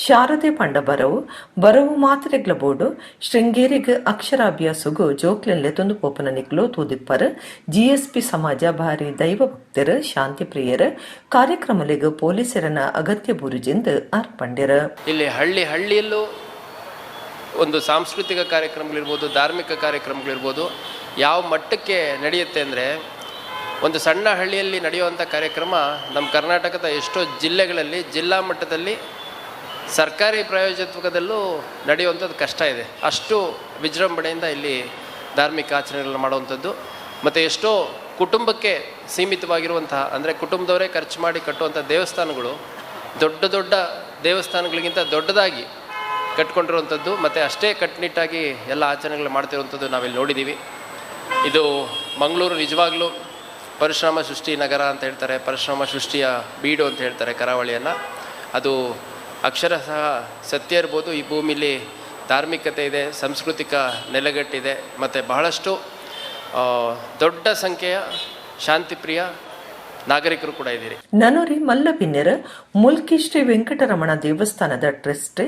ಶಾರದೆ ಪಂಡ ಬರವು ಬರವು ಮಾತ್ರೆಗ್ಲ ಬೋಡು ಶೃಂಗೇರಿಗ್ ಅಕ್ಷರಾಭ್ಯಾಸಗು ಜೋಕ್ಲೆನ್ಲೆ ತೊಂದು ಪೋಪನ ನಿಕ್ಲು ತೂದಿಪ್ಪರ್. ಜಿಎಸ್ಪಿ ಸಮಾಜ ಭಾರಿ ದೈವ ಭಕ್ತರು, ಶಾಂತಿ ಪ್ರಿಯರು, ಕಾರ್ಯಕ್ರಮಲೆಗ್ ಪೊಲೀಸರನ ಅಗತ್ಯ ಬುರುಜಿಂದ್ ಅರ್ಪಂಡಿರು. ಇಲ್ಲಿ ಹಳ್ಳಿ ಹಳ್ಳಿಯಲ್ಲೂ ಒಂದು ಸಾಂಸ್ಕೃತಿಕ ಕಾರ್ಯಕ್ರಮಗಳಿರ್ಬೋದು, ಧಾರ್ಮಿಕ ಕಾರ್ಯಕ್ರಮಗಳಿರ್ಬೋದು, ಯಾವ ಮಟ್ಟಕ್ಕೆ ನಡೆಯುತ್ತೆ ಅಂದರೆ ಒಂದು ಸಣ್ಣ ಹಳ್ಳಿಯಲ್ಲಿ ನಡೆಯುವಂಥ ಕಾರ್ಯಕ್ರಮ ನಮ್ಮ ಕರ್ನಾಟಕದ ಎಷ್ಟೋ ಜಿಲ್ಲೆಗಳಲ್ಲಿ ಜಿಲ್ಲಾ ಮಟ್ಟದಲ್ಲಿ ಸರ್ಕಾರಿ ಪ್ರಾಯೋಜತ್ವದಲ್ಲೂ ನಡೆಯುವಂಥದ್ದು ಕಷ್ಟ ಇದೆ. ಅಷ್ಟು ವಿಜೃಂಭಣೆಯಿಂದ ಇಲ್ಲಿ ಧಾರ್ಮಿಕ ಆಚರಣೆಗಳನ್ನು ಮಾಡುವಂಥದ್ದು ಮತ್ತು ಎಷ್ಟೋ ಕುಟುಂಬಕ್ಕೆ ಸೀಮಿತವಾಗಿರುವಂತಹ, ಅಂದರೆ ಕುಟುಂಬದವರೇ ಖರ್ಚು ಮಾಡಿ ಕಟ್ಟುವಂಥ ದೇವಸ್ಥಾನಗಳು ದೊಡ್ಡ ದೊಡ್ಡ ದೇವಸ್ಥಾನಗಳಿಗಿಂತ ದೊಡ್ಡದಾಗಿ ಕಟ್ಕೊಂಡಿರುವಂಥದ್ದು ಮತ್ತು ಅಷ್ಟೇ ಕಟ್ಟುನಿಟ್ಟಾಗಿ ಎಲ್ಲ ಆಚರಣೆಗಳು ಮಾಡ್ತಿರುವಂಥದ್ದು ನಾವಿಲ್ಲಿ ನೋಡಿದ್ದೀವಿ. ಇದು ಮಂಗಳೂರು ನಿಜವಾಗ್ಲೂ ಪರಶುರಾಮ ಸೃಷ್ಟಿ ನಗರ ಅಂತ ಹೇಳ್ತಾರೆ, ಪರಶುರಾಮ ಸೃಷ್ಟಿಯ ಬೀಡು ಅಂತ ಹೇಳ್ತಾರೆ ಕರಾವಳಿಯನ್ನು. ಅದು ಅಕ್ಷರಶಃ ಸತ್ಯ ಇರ್ಬೋದು. ಈ ಭೂಮಿಲಿ ಧಾರ್ಮಿಕತೆ ಇದೆ, ಸಾಂಸ್ಕೃತಿಕ ನೆಲೆಗಟ್ಟಿದೆ ಮತ್ತು ಬಹಳಷ್ಟು ದೊಡ್ಡ ಸಂಖ್ಯೆಯ ಶಾಂತಿಪ್ರಿಯ ನಾಗರಿಕರು ಕೂಡ ಇದ್ದೀರಿ. ನನೊರಿ ಮಲ್ಲಬಿನ್ನೆರ್ ಮುಲ್ಕಿ ಶ್ರೀ ವೆಂಕಟರಮಣ ದೇವಸ್ಥಾನದ ಟ್ರಸ್ಟಿ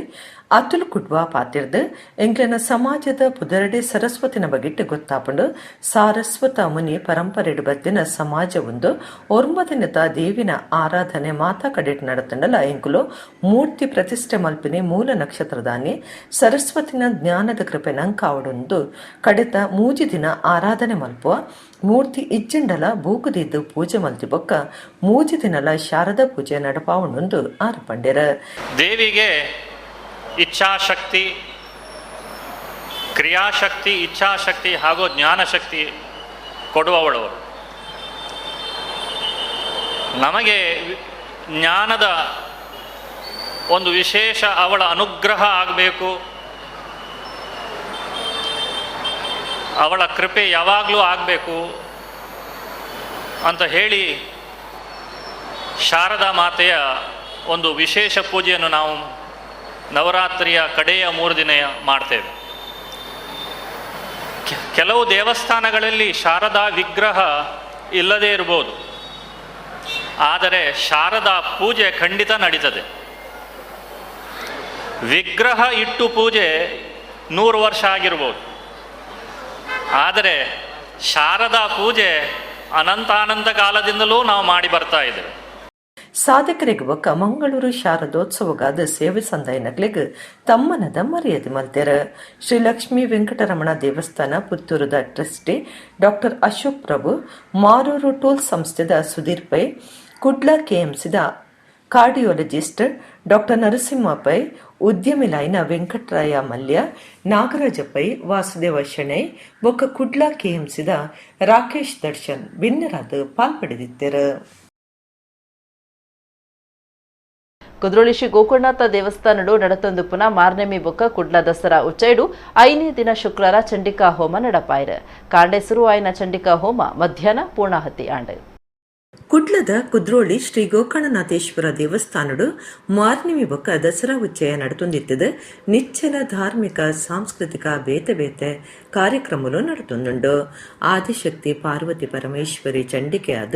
ಅತುಲ್ ಕುಡ್ವಾ ಪಾತಿರ್ದು ಎಂಕ್ಲೆನ ಸಮಾಜದ ಪುದರಡೆ ಸರಸ್ವತಿನ ಬಗೆಟ್ ಗೊತ್ತಾಪಂಡು ಸಾರಸ್ವತ ಮುನಿ ಪರಂಪರೆಡು ಬತ್ತಿನ ಸಮಾಜ ಒಂದು ಒರ್ಮದಿನತ ದೇವಿನ ಆರಾಧನೆ ಮಾತಾ ಕಡೆಟ್ ನಡತಂಡಲ ಎಂಕುಲು ಮೂರ್ತಿ ಪ್ರತಿಷ್ಠೆ ಮಲ್ಪಿನಿ ಮೂಲ ನಕ್ಷತ್ರದಾನಿ ಸರಸ್ವತಿನ ಜ್ಞಾನದ ಕೃಪೆ ನಂಕಾವಡೊಂದು ಕಡೆತ ಮೂಜಿ ದಿನ ಆರಾಧನೆ ಮಲ್ಪುವ ಮೂರ್ತಿ ಇಜ್ಜಂಡಲ ಬೂಕುದಿದ್ದು ಪೂಜೆ ಮಲ್ತಿ ಬೊಕ್ಕ ಮೂಜಿ ದಿನಲ ಶಾರದಾ ಪೂಜೆ ನಡಪಾವಣೊಂದು ಆರು ಪಂಡೆರ. ದೇವಿಗೆ ಇಚ್ಛಾಶಕ್ತಿ, ಕ್ರಿಯಾಶಕ್ತಿ, ಇಚ್ಛಾಶಕ್ತಿ ಹಾಗೂ ಜ್ಞಾನಶಕ್ತಿ ಕೊಡುವವಳವರು. ನಮಗೆ ಜ್ಞಾನದ ಒಂದು ವಿಶೇಷ ಅವಳ ಅನುಗ್ರಹ ಆಗಬೇಕು, ಅವಳ ಕೃಪೆ ಯಾವಾಗಲೂ ಆಗಬೇಕು ಅಂತ ಹೇಳಿ ಶಾರದಾ ಮಾತೆಯ ಒಂದು ವಿಶೇಷ ಪೂಜೆಯನ್ನು ನಾವು ನವರಾತ್ರಿಯ ಕಡೆಯ 3 ದಿನ ಮಾಡ್ತೇವೆ. ಕೆಲವು ದೇವಸ್ಥಾನಗಳಲ್ಲಿ ಶಾರದಾ ವಿಗ್ರಹ ಇಲ್ಲದೇ ಇರ್ಬೋದು, ಆದರೆ ಶಾರದಾ ಪೂಜೆ ಖಂಡಿತ ನಡೀತದೆ. ವಿಗ್ರಹ ಇಟ್ಟು ಪೂಜೆ 100 ವರ್ಷ ಆಗಿರ್ಬೋದು, ಆದರೆ ಶಾರದಾ ಪೂಜೆ ಅನಂತಾನಂತ ಕಾಲದಿಂದಲೂ ನಾವು ಮಾಡಿ ಬರ್ತಾ ಇದ್ದೇವೆ. ಸಾಧಕರಿಗೆ ಬೊಕ್ಕ ಮಂಗಳೂರು ಶಾರದೋತ್ಸವಗಾದ ಸೇವೆ ಸಂದಾಯನಕ್ಲೆಗ್ ತಮ್ಮನದ ಮರ್ಯಾದೆ ಮಲ್ತೆರ್. ಶ್ರೀ ಲಕ್ಷ್ಮೀ ವೆಂಕಟರಮಣ ದೇವಸ್ಥಾನ ಪುತ್ತೂರುದ trustee doctor Ashok Prabhu, Maroor toll ಸಂಸ್ಥೆದ ಸುಧೀರ್ ಪೈ, ಕುಡ್ಲ ಕೆಎಂಸಿದ ಕಾರ್ಡಿಯಾಲಜಿಸ್ಟ್ ಡಾಕ್ಟರ್ ನರಸಿಂಹ ಪೈ, ಉದ್ಯಮಿ ಲೈನ ವೆಂಕಟರಾಯ ಮಲ್ಯ, ನಾಗರಾಜ ಪೈ, ವಾಸುದೇವ ಶೆಣೈ ಬೊಕ್ಕ ಕುಡ್ಲ ಕೆಎಂಸಿದ ರಾಕೇಶ್ ದರ್ಶನ್ ಬಿನ್ನರಾದ ಪಾಲ್ಪಡೆದಿತ್ತೆರ್. ಕುದ್ರೋಳಿ ಶ್ರೀ ಗೋಕರ್ಣನಾಥ ದೇವಸ್ಥಾನಡು ನಡತೊಂದು ಪುನಃ ಮಾರ್ನೆಮಿ ಬೊಕ್ಕ ಕುಡ್ಲ ದಸರಾ ಉಚ್ಚೈಡು 5ನೇ ದಿನ ಶುಕ್ರವಾರ ಚಂಡಿಕಾ ಹೋಮ ನಡಪಾಯಿರು. ಕಾಂಡೆ ಸುರುವಾಯಿನ ಚಂಡಿಕಾ ಹೋಮ ಮಧ್ಯಾಹ್ನ ಪೂರ್ಣಾಹುತಿ ಆಂಡ್. ಕುಡ್ಲದ ಕುದ್ರೋಳಿ ಶ್ರೀ ಗೋಕರ್ಣನಾಥೇಶ್ವರ ದೇವಸ್ಥಾನಡು ಮಾರ್ನಿಮಿ ಬೊಕ್ಕ ದಸರಾ ಉಚ್ಚಯ ನಡತೊಂದಿತ್ತದು. ನಿಚ್ಚಲ ಧಾರ್ಮಿಕ ಸಾಂಸ್ಕೃತಿಕ ಬೇತೆ ಬೇತೆ ಕಾರ್ಯಕ್ರಮಲು ನಡತೊಂದುಂಡು. ಆದಿಶಕ್ತಿ ಪಾರ್ವತಿ ಪರಮೇಶ್ವರಿ ಚಂಡಿಕೆ ಆದ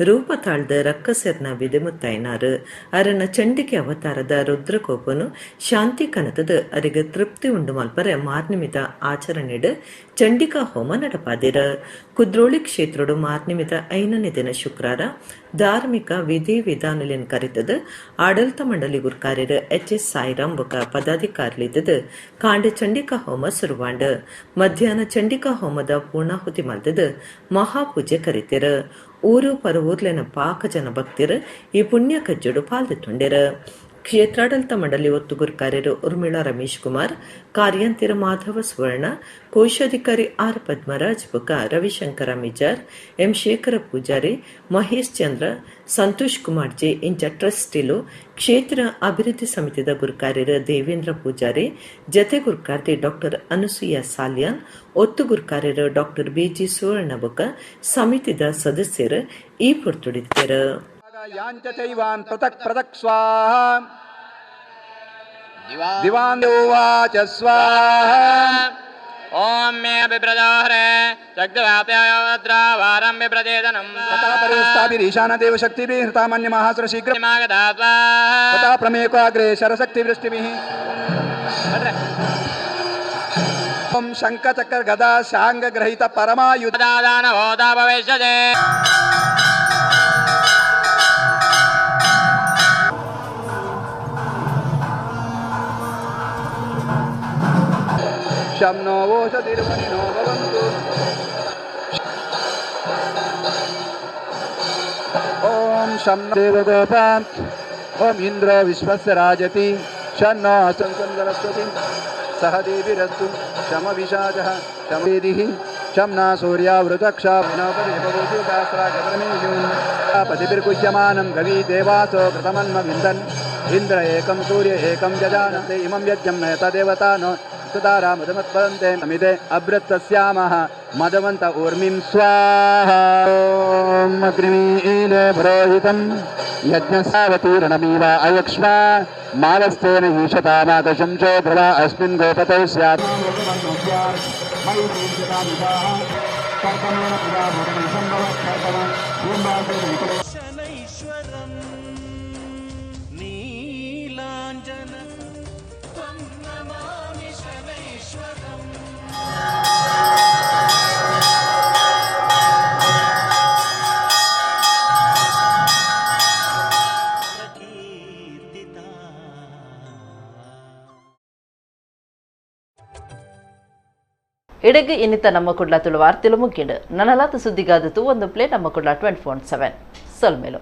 ರೂಪ ತಾಳ್ದ ರಕ್ಕಸೆರ್ನ ಬಿದೆಮುತ್ತೈನಾರು ಅರನ ಚಂಡಿಕೆ ಅವತಾರದ ರುದ್ರಕೋಪನು ಶಾಂತಿ ಕನತದ ಅರಿಗ ತೃಪ್ತಿ ಉಂಡು ಮಲ್ಪರೆ ಮಾರ್ನಿಮಿತ ಆಚರಣೆಡು ಚಂಡಿಕಾ ಹೋಮ ನಡಪಾದಿರ. ಕುದ್ರೋಳಿ ಕ್ಷೇತ್ರಡು ಮಾರ್ನಿಮಿತ 5ನೇ ದಿನ ಶುಕ್ರವಾರ ಧಾರ್ಮಿಕ ವಿಧಿ ವಿಧಾನಲಿನ್ ಕರಿತದ ಆಡಳಿತ ಮಂಡಳಿ ಗುರ್ಕಾರ್ಯರು ಎಚ್ ಎಸ್ ಸಾಯಿರಾಮ್ ಬೊಕ ಪದಾಧಿಕಾರಿಲಿದ್ದದು ಕಾಂಡೆ ಚಂಡಿಕಾ ಹೋಮ ಸುರುವಾಂಡ್. ಮಧ್ಯಾಹ್ನ ಚಂಡಿಕಾ ಹೋಮದ ಪೂರ್ಣಾಹುತಿ ಮಲ್ತದ ಮಹಾಪೂಜೆ ಕರಿತಿರು. ಊರು ಪರವೂರ್ಲೆನ ಪಾಕ ಜನ ಭಕ್ತಿರು ಈ ಪುಣ್ಯ ಕಜ್ಜಡು ಪಾಲ್ದಿತ್ತುಂಡೆರು. ಕ್ಷೇತ್ರಾಡಳಿತ ಮಂಡಳಿ ಒತ್ತು ಗುರ್ಕಾರ್ಯರು ಉರ್ಮಿಳಾ ರಮೇಶ್ ಕುಮಾರ್, ಕಾರ್ಯಂತಿರ ಮಾಧವ ಸುವರ್ಣ, ಕೋಶಾಧಿಕಾರಿ ಆರ್ ಪದ್ಮರಾಜ್ ಬೊಕ ರವಿಶಂಕರ ಮಿಜಾರ್, ಎಂ ಶೇಖರ ಪೂಜಾರಿ, ಮಹೇಶ್ ಚಂದ್ರ, ಸಂತೋಷ್ ಕುಮಾರ್ ಜೆ ಇಂಚ ಟ್ರಸ್ಟಿಲು, ಕ್ಷೇತ್ರ ಅಭಿವೃದ್ಧಿ ಸಮಿತಿದ ಗುರುಕಾರ್ಯರು ದೇವೇಂದ್ರ ಪೂಜಾರಿ, ಜತೆ ಗುರುಕಾರ್ತಿ ಡಾಕ್ಟರ್ ಅನುಸೂಯ ಸಾಲಿಯಾನ್, ಒತ್ತು ಗುರುಕಾರ್ಯರು ಡಾಕ್ಟರ್ ಬಿಜಿ ಸುವರ್ಣ ಬೊಕ ಸಮಿತಿದ ಸದಸ್ಯರು ಈ ಪೊರ್ತುಡಿದ್ದರು. ಯಾಂಚ ಚೈವಾನ್ ಪೃಥಕ್ ಪೃಥಕ್ ಸ್ವಾಹ ದಿವಾನ್ ಉವಾಚ ಸ್ವಾಹ. ಓಂ ಮೇ ಬಿಭ್ರಜೋಹರೆ ಜಗದ್ವ್ಯಾಪ್ಯಾಯತ್ರ ವಾರಂ ಬಿಭ್ರಜೇದನಂ ತಥಾ ಪರಿವಸ್ತಾಭಿರೀಶಾನ ದೇವಶಕ್ತಿಭಿಃ ಹೃತಾಮನ್ಯಮಹಾಸುರ ಶೀಘ್ರ ಮಾಗದಾ ಸ್ವಾಹ. ತಥಾ ಪ್ರಮೇಕಾಗ್ರೆ ಶರಶಕ್ತಿ ವೃಷ್ಟಿಭಿಃ ಓಂ ಶಂಖಚಕ್ರ ಗದಾ ಶಾಂಗಗ್ರಹಿತ ಪರಮಾಯುಧ ಭವಿಷ್ಯತೆ. ಶಂ ನೋ ಓಷಧಿರ್ವನಿನೋ ಭವಂತು. ಓಂ ಶಂ ದೇವಗೋಪ ಓಂ ಇಂದ್ರ ವಿಶ್ವಸ್ಯ ರಾಜತಿ ಶಂ ನೋ ಅಸಂ ಸರಸ್ವತಿ ಸಹ ದೇವಿರಸ್ತು ಶಮವಿಶಾಚಃ ಶಮವೇದಿಃ ಶಂ ನ ಸೂರ್ಯಾವೃತಕ್ಷ ಪತಿಭಿರ್ಗುಹ್ಯಮಾನಂ ಗವಿ ದೇವಾಸೋ ಕೃತಮನ್ಮವಿಂದನ್ ಇಂದ್ರ ಏಕಂ ಸೂರ್ಯ ಏಕಂ ಜಜಾನತೆ ಇಮಂ ಯಜ್ಞಂ ನಯತ ದೇವತಾ ನೋ ಸುತಾರಾಮದಮತ್ಪದಂತೆ ನಮಿದೆ ಅಭೃತಸ್ಯಾಮಃ ಮದವಂತ ಊರ್ಮಿಂ ಸ್ವಾಹ. ಓಂ ಅಗ್ನಿಮೀಲೆ ಪುರೋಹಿತಂ ಯಜ್ಞಸಾವತೀರ್ಣಮೀವ ಅಯಕ್ಷ್ಮ ಮಾಲಸ್ಥೇನ ಈಶತಾಮಾಕಶಂಸೋ ಧ್ರುವ ಅಸ್ಮಿನ್ ಗೋಪತೌ ಸ್ಯಾತ್. ಶನೈಶ್ವರಂ ನೀಲಾಂಜನ ತ್ವಂ ನಮಾಮಿ ಶನೈಶ್ವರಂ. ಇಡಗ್ ಇನ್ನಿತ ನಮ್ಮ ಕುಡ್ಲ ತುಳು ವಾರ್ತೆಲು ಮುಗಿಂಡು. ನನಲಾತ ಸುದ್ದಿಗಾದತು ಒಂದು ಪ್ಲೇ ನಮ್ಮ ಕುಡ್ಲ 24/7 ಸೊಲ್ಮೇಲು.